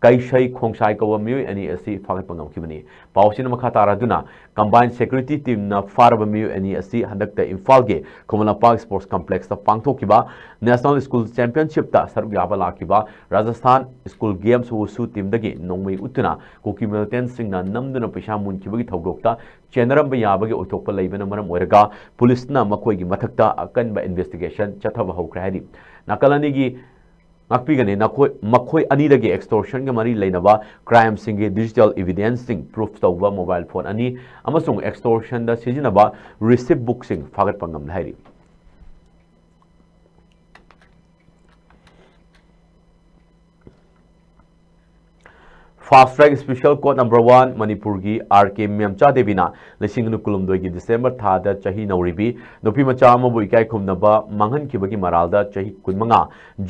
ꯀꯩꯁꯩ ꯈꯣꯡꯁꯥꯏ ꯀꯧꯕ ꯃꯤꯑꯣꯏ ꯑꯅꯤ ꯑꯁꯤ ꯐꯥꯒꯠꯄ ꯉꯝꯈꯤꯕꯅꯤ꯫ ꯄꯥꯎꯁꯤꯅ ꯃꯈꯥ ꯇꯥꯔꯗꯨꯅ, ꯀꯝꯕꯥꯏꯟ ꯁꯦꯀ꯭ꯌꯨꯔꯤꯇꯤ ꯇꯤꯝꯅ ꯐꯥꯔꯕ ꯃꯤꯑꯣꯏ ꯑꯅꯤ ꯑꯁꯤ ꯍꯟꯗꯛꯇ ꯏꯝꯐꯥꯜꯒꯤ ꯈꯨꯃꯟ ꯂꯝꯄꯥꯛ ꯁ꯭ꯄꯣꯔꯠꯁ ꯀꯝꯄ꯭ꯂꯦꯛꯁꯇ ꯄꯥꯡꯊꯣꯛꯈꯤꯕ ꯅꯦꯁꯅꯦꯜ ꯁ꯭ꯀꯨꯜ ꯆꯦꯝꯄꯤꯌꯟꯁꯤꯞꯇ ꯁꯔꯨꯛ ꯌꯥꯕ ꯂꯥꯛꯈꯤꯕ ꯔꯥꯖꯁꯊꯥꯟ ꯁ꯭ꯀꯨꯜ ꯒꯦꯝꯁ ꯋꯨꯁꯨ ꯇꯤꯝꯗꯒꯤ ꯅꯣꯡꯃꯩ ꯎꯠꯇꯨꯅ ꯀꯨꯀꯤ ꯃꯤꯂꯤꯇꯦꯟꯁꯤꯡꯅ ꯅꯝꯗꯨꯅ ꯄꯩꯁꯥ ꯃꯨꯟꯈꯤꯕꯒꯤ ꯊꯧꯗꯣꯛꯇ ꯆꯦꯟꯅꯔꯝꯕ ꯌꯥꯕꯒꯤ ꯑꯣꯏꯊꯣꯛꯄ ꯂꯩꯕꯅ ꯃꯔꯝ ꯑꯣꯏꯔꯒ ꯄꯨꯂꯤꯁꯅ ꯃꯈꯣꯏꯒꯤ ꯃꯊꯛꯇ ꯑꯀꯟꯕ ꯏꯟꯚꯦꯁꯇꯤꯒꯦꯁꯟ ꯆꯠꯊꯕ ꯍꯧꯈ꯭ꯔꯦ ꯍꯥꯏꯔꯤ꯫ ꯅꯥꯀꯜ ꯑꯅꯤꯒꯤ ꯉꯥꯛꯄꯤꯒꯅꯤ꯫ ꯅꯈꯣꯏ, ꯃꯈꯣꯏ ꯑꯅꯤꯗꯒꯤ ꯑꯦꯛꯁꯇꯣꯔꯁꯟꯒ ꯃꯔꯤ ꯂꯩꯅꯕ ꯀ꯭ꯔꯥꯏꯝꯁꯤꯡꯒꯤ ꯗꯤꯖꯤꯇꯦꯜ ꯏꯚꯤꯗꯦꯟꯁꯁꯤꯡ, ꯄ꯭ꯔꯨꯐ ꯇꯧꯕ ꯃꯣꯕꯥꯏꯜ ꯐꯣꯟ ꯑꯅꯤ ꯑꯃꯁꯨꯡ ꯑꯦꯛꯁꯇꯣꯔꯁꯟꯗ ꯁꯤꯖꯤꯟꯅꯕ ꯔꯤꯁꯤꯞ ꯕꯨꯛꯁꯤꯡ ꯐꯥꯒꯠꯄ ꯉꯝꯂꯦ ꯍꯥꯏꯔꯤ꯫ Fast Track Special Court Number One ꯃꯅꯤꯄꯨꯔꯒꯤ ꯑꯥꯔ ꯀꯦ ꯃꯦꯝꯆꯥ ꯗꯦꯕꯤꯅ ꯂꯤꯁꯤꯡ ꯑꯅꯤ ꯀꯨꯟꯍꯨꯝꯗꯣꯏꯒꯤ ꯗꯤꯁꯦꯝꯕꯔ ꯊꯥꯗ ꯆꯍꯤ ꯅꯧꯔꯤꯕꯤ ꯅꯨꯄꯤ ꯃꯆꯥ ꯑꯃꯕꯨ ꯏꯀꯥꯏ ꯈꯨꯝꯅꯕ ꯃꯥꯡꯍꯟꯈꯤꯕꯒꯤ ꯃꯔꯥꯜꯗ ꯆꯍꯤ ꯀꯨꯟꯃꯉꯥ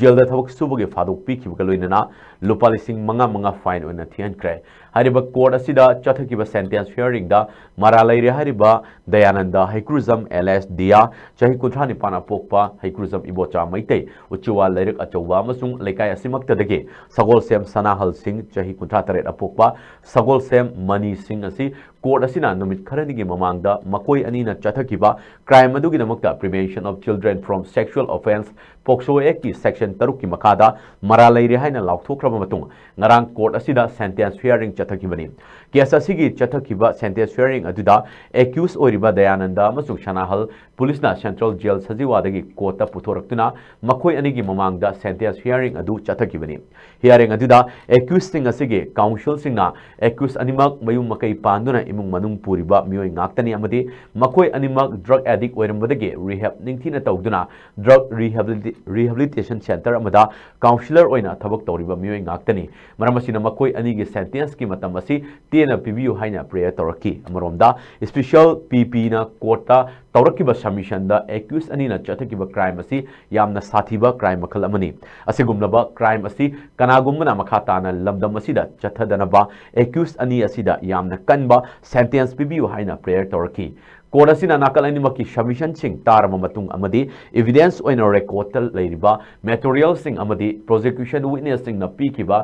ꯖꯦꯜꯗ ꯊꯕꯛ ꯁꯨꯕꯒꯤ ꯐꯥꯗꯣꯛ ꯄꯤꯈꯤꯕꯒ ꯂꯣꯏꯅꯅ ꯂꯨꯄꯥ ꯂꯤꯁꯤꯡ ꯃꯉꯥ ꯃꯉꯥ fine ꯑꯣꯏꯅ ꯊꯤꯍꯟꯈ꯭ꯔꯦ꯫ ꯍꯥꯏꯔꯤꯕ court ꯑꯁꯤꯗ ꯆꯠꯊꯈꯤꯕ sentence hearingꯗ ꯃꯔꯥꯜ ꯂꯩꯔꯦ ꯍꯥꯏꯔꯤꯕ ꯗꯌꯥꯅꯟꯗ ꯍꯩꯀ꯭ꯔꯨꯖꯝ alias ꯗꯤꯌꯥ, ꯆꯍꯤ ꯀꯨꯟꯊ꯭ꯔꯥ ꯅꯤꯄꯥꯟ ꯄꯣꯛꯄ ꯍꯩꯀ꯭ꯔꯨꯖꯝ ꯏꯕꯣꯆꯥ ꯃꯩꯇꯩ, ꯎꯆꯤꯋꯥ ꯂꯩꯔꯛ ꯑꯆꯧꯕ ꯑꯃꯁꯨꯡ ꯂꯩꯀꯥꯏ ꯑꯁꯤꯃꯛꯇꯗꯒꯤ ꯁꯒꯣꯜꯁꯦꯝ ꯁꯅꯥꯍꯜ ꯁꯤꯡ, ꯆꯍꯤ ꯀꯨꯟꯊ꯭ꯔꯥ ꯇꯔꯦꯠ ꯄꯣꯛꯄ ꯁꯒꯣꯜꯁꯦꯝ ꯃꯅꯤ ꯁꯤꯡ ꯑꯁꯤ court ꯑꯁꯤꯅ ꯅꯨꯃꯤꯠ ꯈꯔꯅꯤꯒꯤ ꯃꯃꯥꯡꯗ ꯃꯈꯣꯏ ꯑꯅꯤꯅ ꯆꯠꯊꯈꯤꯕ crime ꯑꯗꯨꯒꯤꯗꯃꯛꯇ Prevention of Children from Sexual Offence, POCSO Actꯀꯤ section ꯇꯔꯨꯛꯀꯤ ꯃꯈꯥꯗ ꯃꯔꯥꯜ ꯂꯩꯔꯦ ꯍꯥꯏꯅ ꯂꯥꯎꯊꯣꯛꯈ꯭ꯔꯕ ꯃꯇꯨꯡ ꯉꯔꯥꯡ court ꯑꯁꯤꯗ sentence hearing ꯆꯠꯊꯈꯤꯕꯅꯤ꯫ Case ꯑꯁꯤꯒꯤ ꯆꯠꯊꯈꯤꯕ sentence hearing ꯑꯗꯨꯗ accused ꯑꯣꯏꯔꯤꯕ ꯗꯌꯥꯅꯟꯗ ꯑꯃꯁꯨꯡ ꯁꯅꯥꯍꯜ ꯄꯨꯂꯤꯁꯅ Central Jail ꯁꯖꯤꯋꯥꯗꯒꯤ courtꯇ ꯄꯨꯊꯣꯔꯛꯇꯨꯅ ꯃꯈꯣꯏ ꯑꯅꯤꯒꯤ ꯃꯃꯥꯡꯗ sentence hearing ꯑꯗꯨ ꯆꯠꯊꯈꯤꯕꯅꯤ꯫ Hearing ꯑꯗꯨꯗ accusedꯁꯤꯡ ꯑꯁꯤꯒꯤ counselꯁꯤꯡꯅ accused ꯑꯅꯤꯃꯛ ꯃꯌꯨꯝ ꯃꯀꯩ ꯄꯥꯟꯗꯨꯅ ꯏꯃꯨꯡ ꯃꯅꯨꯡ ꯄꯨꯔꯤꯕ ꯃꯤꯑꯣꯏ ꯉꯥꯛꯇꯅꯤ ꯑꯃꯗꯤ ꯃꯈꯣꯏ ꯑꯅꯤꯃꯛ drug addict ꯑꯣꯏꯔꯝꯕꯗꯒꯤ rehab ꯅꯤꯡꯊꯤꯅ ꯇꯧꯗꯨꯅ drug rehabilita-, rehabilitation center ꯑꯃꯗ counsellor ꯑꯣꯏꯅ ꯊꯕꯛ ꯇꯧꯔꯤꯕ ꯃꯤꯑꯣꯏ ꯉꯥꯛꯇꯅꯤ꯫ ꯃꯔꯝ ꯑꯁꯤꯅ ꯃꯈꯣꯏ ꯑꯅꯤꯒꯤ sentenceꯀꯤ ꯃꯇꯝ ꯑꯁꯤ ꯇꯦꯟꯅ ꯄꯤꯕꯤꯌꯨ ꯍꯥꯏꯅ prayer ꯇꯧꯔꯛꯈꯤ꯫ ꯑꯃꯔꯣꯝꯗ, special PPꯅ courtꯇ ꯇꯧꯔꯛꯈꯤꯕ submissionꯗ accused ꯑꯅꯤꯅ ꯆꯠꯊꯈꯤꯕ crime ꯑꯁꯤ ꯌꯥꯝꯅ ꯁꯥꯊꯤꯕ crime ꯃꯈꯜ ꯑꯃꯅꯤ꯫ ꯑꯁꯤꯒꯨꯝꯂꯕ crime ꯑꯁꯤ ꯀꯅꯥꯒꯨꯝꯕꯅ ꯃꯈꯥ ꯇꯥꯅ ꯂꯝꯗꯝ ꯑꯁꯤꯗ ꯆꯠꯊꯗꯅꯕ accused ꯑꯅꯤ ꯑꯁꯤꯗ ꯌꯥꯝꯅ ꯀꯟꯕ sentence ꯄꯤꯕꯤꯌꯨ ꯍꯥꯏꯅ prayer ꯇꯧꯔꯛꯈꯤ꯫ Court ꯑꯁꯤꯅ ꯅꯥꯀꯜ ꯑꯅꯤꯃꯛꯀꯤ submissionꯁꯤꯡ ꯇꯥꯔꯕ ꯃꯇꯨꯡ ꯑꯃꯗꯤ evidence ꯑꯣꯏꯅ recordꯇ ꯂꯩꯔꯤꯕ materialꯁꯤꯡ ꯑꯃꯗꯤ prosecution witnessꯁꯤꯡꯅ ꯄꯤꯈꯤꯕ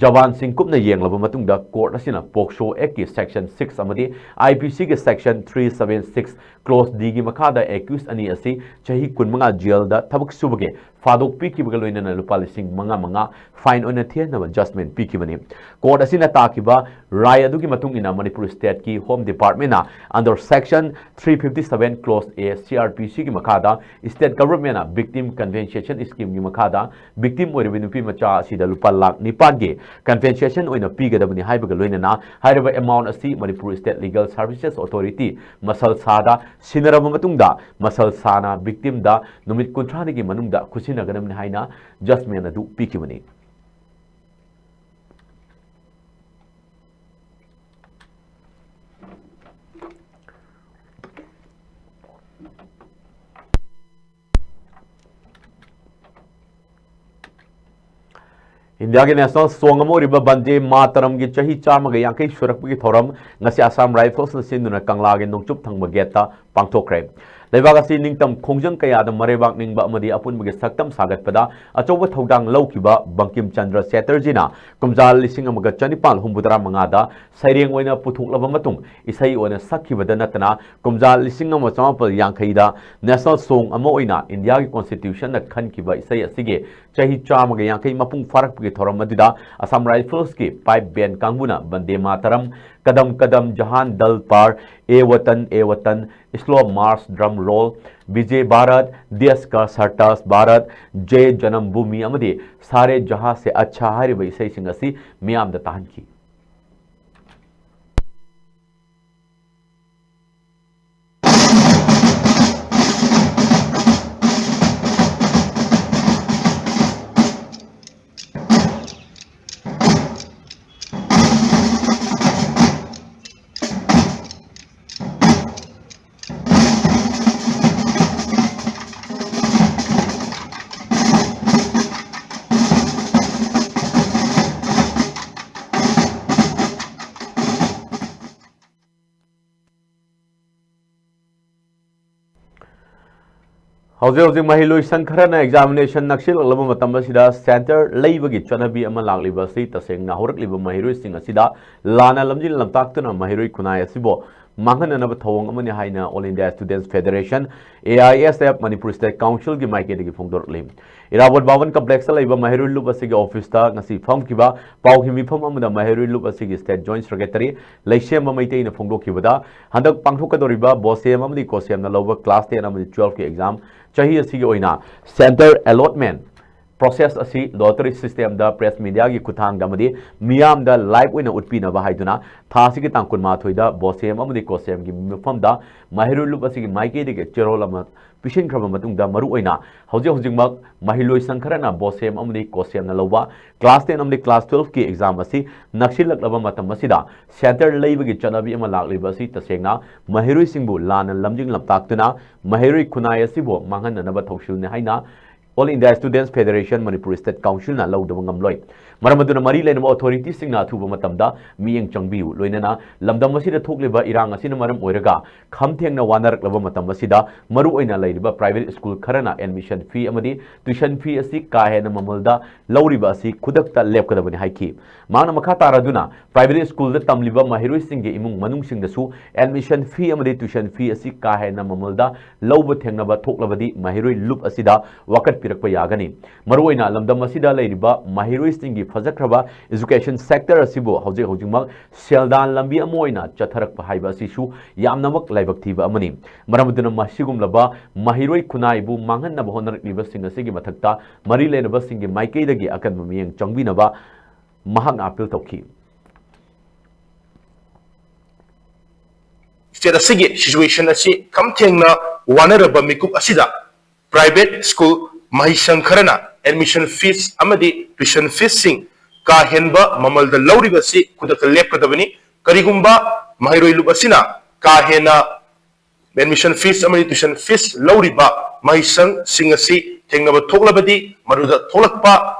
ꯖꯕꯥꯟꯁꯤꯡ ꯀꯨꯞꯅ ꯌꯦꯡꯂꯕ ꯃꯇꯨꯡꯗ court ꯑꯁꯤꯅ POCSO Actꯀꯤ section six ꯑꯃꯗꯤ IPCꯒꯤ section three seven six clause Dꯒꯤ ꯃꯈꯥꯗ accused ꯑꯅꯤ ꯑꯁꯤ ꯆꯍꯤ ꯀꯨꯟꯃꯉꯥ ꯖꯦꯜꯗ ꯊꯕꯛ ꯁꯨꯕꯒꯤ ꯐꯥꯗꯣꯛ ꯄꯤꯈꯤꯕꯒ ꯂꯣꯏꯅꯅ ꯂꯨꯄꯥ ꯂꯤꯁꯤꯡ ꯃꯉꯥ ꯃꯉꯥ fine ꯑꯣꯏꯅ ꯊꯤꯍꯟꯅꯕ judgment ꯄꯤꯈꯤꯕꯅꯤ꯫ Court ꯑꯁꯤꯅ ꯇꯥꯈꯤꯕ ꯔꯥꯏ ꯑꯗꯨꯒꯤ ꯃꯇꯨꯡ ꯏꯟꯅ Manipur stateꯀꯤ Home Departmentꯅ under section three fifty seven clause A CrPCꯒꯤ ꯃꯈꯥꯗ state governmentꯅ victim compensation schemeꯒꯤ ꯃꯈꯥꯗ victim ꯑꯣꯏꯔꯤꯕ ꯅꯨꯄꯤ ꯃꯆꯥ ꯑꯁꯤꯗ ꯂꯨꯄꯥ ꯂꯥꯈ ꯅꯤꯄꯥꯟꯒꯤ compensation ꯑꯣꯏꯅ ꯄꯤꯒꯗꯕꯅꯤ ꯍꯥꯏꯕꯒ ꯂꯣꯏꯅꯅ ꯍꯥꯏꯔꯤꯕ amount ꯑꯁꯤ Manipur State Legal Services Authority muscle ꯁꯥꯗ ꯁꯤꯟꯅꯔꯕ ꯃꯇꯨꯡꯗ ꯃꯁꯜ ꯁꯥꯅ victimꯗ ꯅꯨꯃꯤꯠ ꯀꯨꯟꯊ꯭ꯔꯥꯅꯤꯒꯤ ꯃꯅꯨꯡꯗ ꯈꯨꯠꯁꯤꯟꯅꯒꯗꯕꯅꯤ ꯍꯥꯏꯅ judgment ꯑꯗꯨ ꯄꯤꯈꯤꯕꯅꯤ꯫ ꯏꯟꯗꯤꯌꯥꯒꯤ ꯅꯦꯁꯅꯦꯜ ꯁꯣꯡ ꯑꯃ ꯑꯣꯏꯔꯤꯕ ꯕꯟꯗꯦ ꯃꯥꯇꯔꯝꯒꯤ ꯆꯍꯤ ꯆꯥꯝꯃꯒ ꯌꯥꯡꯈꯩ ꯁꯨꯔꯛꯄꯒꯤ ꯊꯧꯔꯝ ꯉꯁꯤ ꯑꯁꯥꯝ ꯔꯥꯏꯐꯜꯁꯅ ꯁꯤꯟꯗꯨꯅ ꯀꯪꯂꯥꯒꯤ ꯅꯣꯡꯆꯨꯞ ꯊꯪꯕ ꯒꯦꯠꯇ ꯄꯥꯡꯊꯣꯛꯈ꯭ꯔꯦ꯫ ꯂꯩꯕꯥꯛ ꯑꯁꯤ ꯅꯤꯡꯇꯝ ꯈꯣꯡꯖꯪ ꯀꯌꯥꯗ ꯃꯔꯩꯕꯥꯛ ꯅꯤꯡꯕ ꯑꯃꯗꯤ ꯑꯄꯨꯟꯕꯒꯤ ꯁꯛꯇꯝ ꯁꯥꯒꯠꯄꯗ ꯑꯆꯧꯕ ꯊꯧꯗꯥꯡ ꯂꯧꯈꯤꯕ ꯕꯪꯀꯤꯝ ꯆꯟꯗ꯭ꯔ ꯆꯦꯇꯔꯖꯤꯅ ꯀꯨꯝꯖꯥ ꯂꯤꯁꯤꯡ ꯑꯃꯒ ꯆꯅꯤꯄꯥꯜ ꯍꯨꯝꯐꯨꯇꯔꯥ ꯃꯉꯥꯗ ꯁꯩꯔꯦꯡ ꯑꯣꯏꯅ ꯄꯨꯊꯣꯛꯂꯕ ꯃꯇꯨꯡ ꯏꯁꯩ ꯑꯣꯏꯅ ꯁꯛꯈꯤꯕꯗ ꯅꯠꯇꯅ ꯀꯨꯝꯖꯥ ꯂꯤꯁꯤꯡ ꯑꯃ ꯆꯃꯥꯄꯜ ꯌꯥꯡꯈꯩꯗ ꯅꯦꯁꯅꯦꯜ ꯁꯣꯡ ꯑꯃ ꯑꯣꯏꯅ ꯏꯟꯗꯤꯌꯥꯒꯤ ꯀꯣꯟꯁꯇꯤꯇ꯭ꯌꯨꯁꯟꯅ ꯈꯟꯈꯤꯕ ꯏꯁꯩ ꯑꯁꯤꯒꯤ ꯆꯍꯤ ꯆꯥꯝꯃꯒ ꯌꯥꯡꯈꯩ ꯃꯄꯨꯡ ꯐꯥꯔꯛꯄꯒꯤ ꯊꯧꯔꯝ ꯑꯗꯨꯗ ꯑꯁꯥꯝ ꯔꯥꯏꯐꯜꯁꯀꯤ ꯄꯥꯏꯞ ꯕꯦꯟ ꯀꯥꯡꯕꯨꯅ ꯕꯟꯗꯦ ꯃꯥꯇꯔꯝ, ꯀꯗꯝ ꯀꯗꯝ ꯖꯍꯥꯟ ꯗꯜ ꯄꯥꯔ, ꯑꯦ ꯋꯇꯟ ꯑꯦ ꯋꯇꯟ, ꯁ꯭ꯂꯣ ꯃꯥꯔꯁ, ꯗ꯭ꯔꯝ ꯔꯣꯜ, ꯕꯤꯖꯦ ꯚꯥꯔꯠ, ꯗꯦꯁ ꯀꯥ ꯁꯔꯇꯥꯖ ꯚꯥꯔꯠ, ꯖꯦ ꯖꯅꯝ ꯚꯨꯃꯤ ꯑꯃꯗꯤ ꯁꯥꯔꯦ ꯖꯍꯥ ꯁꯦ ꯑꯆꯥ ꯍꯥꯏꯔꯤꯕ ꯏꯁꯩꯁꯤꯡ ꯑꯁꯤ ꯃꯤꯌꯥꯝꯗ ꯇꯥꯍꯟꯈꯤ꯫ ꯍꯧꯖꯤꯛ ꯍꯧꯖꯤꯛ ꯃꯍꯩꯂꯣꯏ ꯁꯪ ꯈꯔꯅ ꯑꯦꯛꯖꯥꯃꯤꯅꯦꯁꯟ ꯅꯛꯁꯤꯜꯂꯛꯂꯕ ꯃꯇꯝ ꯑꯁꯤꯗ ꯁꯦꯟꯇꯔ ꯂꯩꯕꯒꯤ ꯆꯠꯅꯕꯤ ꯑꯃ ꯂꯥꯛꯂꯤꯕ ꯑꯁꯤ ꯇꯁꯦꯡꯅ ꯍꯧꯔꯛꯂꯤꯕ ꯃꯍꯩꯔꯣꯏꯁꯤꯡ ꯑꯁꯤꯗ ꯂꯥꯟꯅ ꯂꯝꯖꯤꯡ ꯂꯝꯇꯥꯛꯇꯨꯅ ꯃꯍꯩꯔꯣꯏ ꯈꯨꯟꯅꯥꯏ ꯑꯁꯤꯕꯨ ꯃꯥꯡꯍꯟꯅꯅꯕ ꯊꯧꯑꯣꯡ ꯑꯃꯅꯤ ꯍꯥꯏꯅ All India Students Federation, A I S F, Manipur State Council ꯒꯤ ꯃꯥꯏꯀꯩꯗꯒꯤ ꯐꯣꯡꯗꯣꯔꯛꯂꯤ꯫ ꯏꯔꯥꯕꯣꯠ ꯚꯕꯟ ꯀꯝꯄ꯭ꯂꯦꯛꯁꯇ ꯂꯩꯕ ꯃꯍꯩꯔꯣꯏ ꯂꯨꯞ ꯑꯁꯤꯒꯤ ꯑꯣꯐꯤꯁꯇ ꯉꯁꯤ ꯐꯝꯈꯤꯕ ꯄꯥꯎꯒꯤ ꯃꯤꯐꯝ ꯑꯃꯗ ꯃꯍꯩꯔꯣꯏ ꯂꯨꯞ ꯑꯁꯤꯒꯤ ꯁ꯭ꯇꯦꯠ ꯖꯣꯏꯟꯠ ꯁꯦꯀ꯭ꯔꯦꯇꯔꯤ ꯂꯩꯁꯦꯝꯕ ꯃꯩꯇꯩꯅ ꯐꯣꯡꯗꯣꯛꯈꯤꯕꯗ, ꯍꯟꯗꯛ ꯄꯥꯡꯊꯣꯛꯀꯗꯧꯔꯤꯕ ꯕꯣꯁꯦꯝ ꯑꯃꯗꯤ ꯀꯣꯁꯦꯝꯅ ꯂꯧꯕ ꯀ꯭ꯂꯥꯁ ꯇꯦꯟ ꯑꯃꯗꯤ ꯇꯨꯋꯦꯜꯐꯀꯤ ꯑꯦꯛꯖꯥꯝ ꯆꯍꯤ ꯑꯁꯤꯒꯤ ꯑꯣꯏꯅ ꯁꯦꯟꯇꯔ ꯑꯦꯂꯣꯠꯃꯦꯟ ꯄ꯭ꯔꯣꯁꯦꯁ ꯑꯁꯤ ꯂꯣꯇꯔꯤ ꯁꯤꯁꯇꯦꯝꯗ ꯄ꯭ꯔꯦꯁ ꯃꯤꯗꯤꯌꯥꯒꯤ ꯈꯨꯠꯊꯥꯡꯗ ꯑꯃꯗꯤ ꯃꯤꯌꯥꯝꯗ ꯂꯥꯏꯚ ꯑꯣꯏꯅ ꯎꯠꯄꯤꯅꯕ ꯍꯥꯏꯗꯨꯅ ꯊꯥ ꯑꯁꯤꯒꯤ ꯇꯥꯡ ꯀꯨꯟꯃꯥꯊꯣꯏꯗ ꯕꯣꯁꯦꯝ ꯑꯃꯗꯤ ꯀꯣꯁꯦꯝꯒꯤ ꯃꯐꯝꯗ ꯃꯍꯩꯔꯣꯏ ꯂꯨꯞ ꯑꯁꯤꯒꯤ ꯃꯥꯏꯀꯩꯗꯒꯤ ꯆꯦꯔꯣꯜ ꯑꯃ ꯄꯤꯁꯤꯟꯈ꯭ꯔꯕ ꯃꯇꯨꯡꯗ, ꯃꯔꯨꯑꯣꯏꯅ ꯍꯧꯖꯤꯛ ꯍꯧꯖꯤꯛꯃꯛ ꯃꯍꯩꯂꯣꯏ ꯁꯪ ꯈꯔꯅ ꯕꯣꯁꯦꯝ ꯑꯃꯗꯤ ꯀꯣꯁꯦꯝꯅ ꯂꯧꯕ ꯀ꯭ꯂꯥꯁ ꯇꯦꯟ ꯑꯃꯗꯤ ꯀ꯭ꯂꯥꯁ ꯇꯨꯋꯦꯜꯐꯀꯤ ꯑꯦꯛꯖꯥꯝ ꯑꯁꯤ ꯅꯛꯁꯤꯜꯂꯛꯂꯕ ꯃꯇꯝ ꯑꯁꯤꯗ ꯁꯦꯟꯇꯔ ꯂꯩꯕꯒꯤ ꯆꯠꯅꯕꯤ ꯑꯃ ꯂꯥꯛꯂꯤꯕ ꯑꯁꯤ ꯇꯁꯦꯡꯅ ꯃꯍꯩꯔꯣꯏꯁꯤꯡꯕꯨ ꯂꯥꯟꯅ ꯂꯝꯖꯤꯡ ꯂꯝꯇꯥꯛꯇꯨꯅ ꯃꯍꯩꯔꯣꯏ ꯈꯨꯟꯅꯥꯏ ꯑꯁꯤꯕꯨ ꯃꯥꯡꯍꯟꯅꯅꯕ ꯊꯧꯁꯤꯜꯅꯤ ꯍꯥꯏꯅ All India Students Federation Manipur State Councilꯅ ꯂꯧꯗꯕ ꯉꯝꯂꯣꯏ꯫ ꯃꯔꯝ ꯑꯗꯨꯅ ꯃꯔꯤ ꯂꯩꯅꯕ authorityꯁꯤꯡꯅ ꯑꯊꯨꯕ ꯃꯇꯝꯗ ꯃꯤꯠꯌꯦꯡ ꯆꯪꯕꯤꯌꯨ꯫ ꯂꯣꯏꯅꯅ ꯂꯝꯗꯝ ꯑꯁꯤꯗ ꯊꯣꯛꯂꯤꯕ ꯏꯔꯥꯡ ꯑꯁꯤꯅ ꯃꯔꯝ ꯑꯣꯏꯔꯒ ꯈꯝ ꯊꯦꯡꯅ ꯋꯥꯅꯔꯛꯂꯕ ꯃꯇꯝ ꯑꯁꯤꯗ ꯃꯔꯨꯑꯣꯏꯅ ꯂꯩꯔꯤꯕ private school ꯈꯔꯅ admission fee ꯑꯃꯗꯤ tuition fee ꯑꯁꯤ ꯀꯥ ꯍꯦꯟꯅ ꯃꯃꯜꯗ ꯂꯧꯔꯤꯕ ꯑꯁꯤ ꯈꯨꯗꯛꯇ ꯂꯦꯞꯀꯗꯕꯅꯤ ꯍꯥꯏꯈꯤ꯫ ꯃꯍꯥꯛꯅ ꯃꯈꯥ ꯇꯥꯔꯗꯨꯅ private schoolꯗ ꯇꯝꯂꯤꯕ ꯃꯍꯩꯔꯣꯏꯁꯤꯡꯒꯤ ꯏꯃꯨꯡ ꯃꯅꯨꯡꯁꯤꯡꯗꯁꯨ admission fee ꯑꯃꯗꯤ tuition fee ꯑꯁꯤ ꯀꯥ ꯍꯦꯟꯅ ꯃꯃꯜꯗ ꯂꯧꯕ ꯊꯦꯡꯅꯕ ꯊꯣꯛꯂꯕꯗꯤ ꯃꯍꯩꯔꯣꯏ ꯂꯨꯞ ꯑꯁꯤꯗ ꯋꯥꯀꯠꯄꯤꯔꯛꯄ ꯌꯥꯒꯅꯤ꯫ ꯃꯔꯨꯑꯣꯏꯅ ꯂꯝꯗꯝ ꯑꯁꯤꯗ ꯂꯩꯔꯤꯕ ꯃꯍꯩꯔꯣꯏꯁꯤꯡꯒꯤ ꯐꯖꯈ꯭ꯔꯕ education sector ꯑꯁꯤꯕꯨ ꯍꯧꯖꯤꯛ ꯍꯧꯖꯤꯛꯃꯛ ꯁꯦꯜꯗꯥꯟ ꯂꯝꯕꯤ ꯑꯃ ꯑꯣꯏꯅ ꯆꯠꯊꯔꯛꯄ ꯍꯥꯏꯕ ꯑꯁꯤꯁꯨ ꯌꯥꯝꯅꯃꯛ ꯂꯥꯏꯕꯛ ꯊꯤꯕ ꯑꯃꯅꯤ꯫ ꯃꯔꯝ ꯑꯗꯨꯅ ꯃꯁꯤꯒꯨꯝꯂꯕ ꯃꯍꯩꯔꯣꯏ ꯈꯨꯟꯅꯥꯏꯕꯨ ꯃꯥꯡꯍꯟꯅꯕ ꯍꯣꯠꯅꯔꯛꯂꯤꯕꯁꯤꯡ ꯑꯁꯤꯒꯤ ꯃꯊꯛꯇ ꯃꯔꯤ ꯂꯩꯅꯕꯁꯤꯡꯒꯤ ꯃꯥꯏꯀꯩꯗꯒꯤ ꯑꯀꯟꯕ ꯃꯤꯠꯌꯦꯡ ꯆꯪꯕꯤꯅꯕ ꯃꯍꯥꯛꯅ appeal ꯇꯧꯈꯤ꯫ State ꯑꯁꯤꯒꯤ situation ꯑꯁꯤ ꯈꯝ ꯊꯦꯡꯅ ꯋꯥꯅꯔꯕ ꯃꯤꯀꯨꯞ ꯑꯁꯤꯗ private school ꯃꯍꯩꯁꯪ ꯈꯔꯅ admission fees ꯑꯃꯗꯤ tuition feesꯁꯤꯡ ꯀꯥ ꯍꯦꯟꯕ ꯃꯃꯜꯗ ꯂꯧꯔꯤꯕ ꯑꯁꯤ ꯈꯨꯗꯛꯇ ꯂꯦꯞꯀꯗꯕꯅꯤ꯫ ꯀꯔꯤꯒꯨꯝꯕ ꯃꯍꯩꯔꯣꯏ ꯂꯨꯞ ꯑꯁꯤꯅ ꯀꯥ ꯍꯦꯟꯅ admission fees ꯑꯃꯗꯤ tuition fees ꯂꯧꯔꯤꯕ ꯃꯍꯩꯁꯪꯁꯤꯡ ꯑꯁꯤ ꯊꯦꯡꯅꯕ ꯊꯣꯛꯂꯕꯗꯤ, ꯃꯗꯨꯗ ꯊꯣꯛꯂꯛꯄ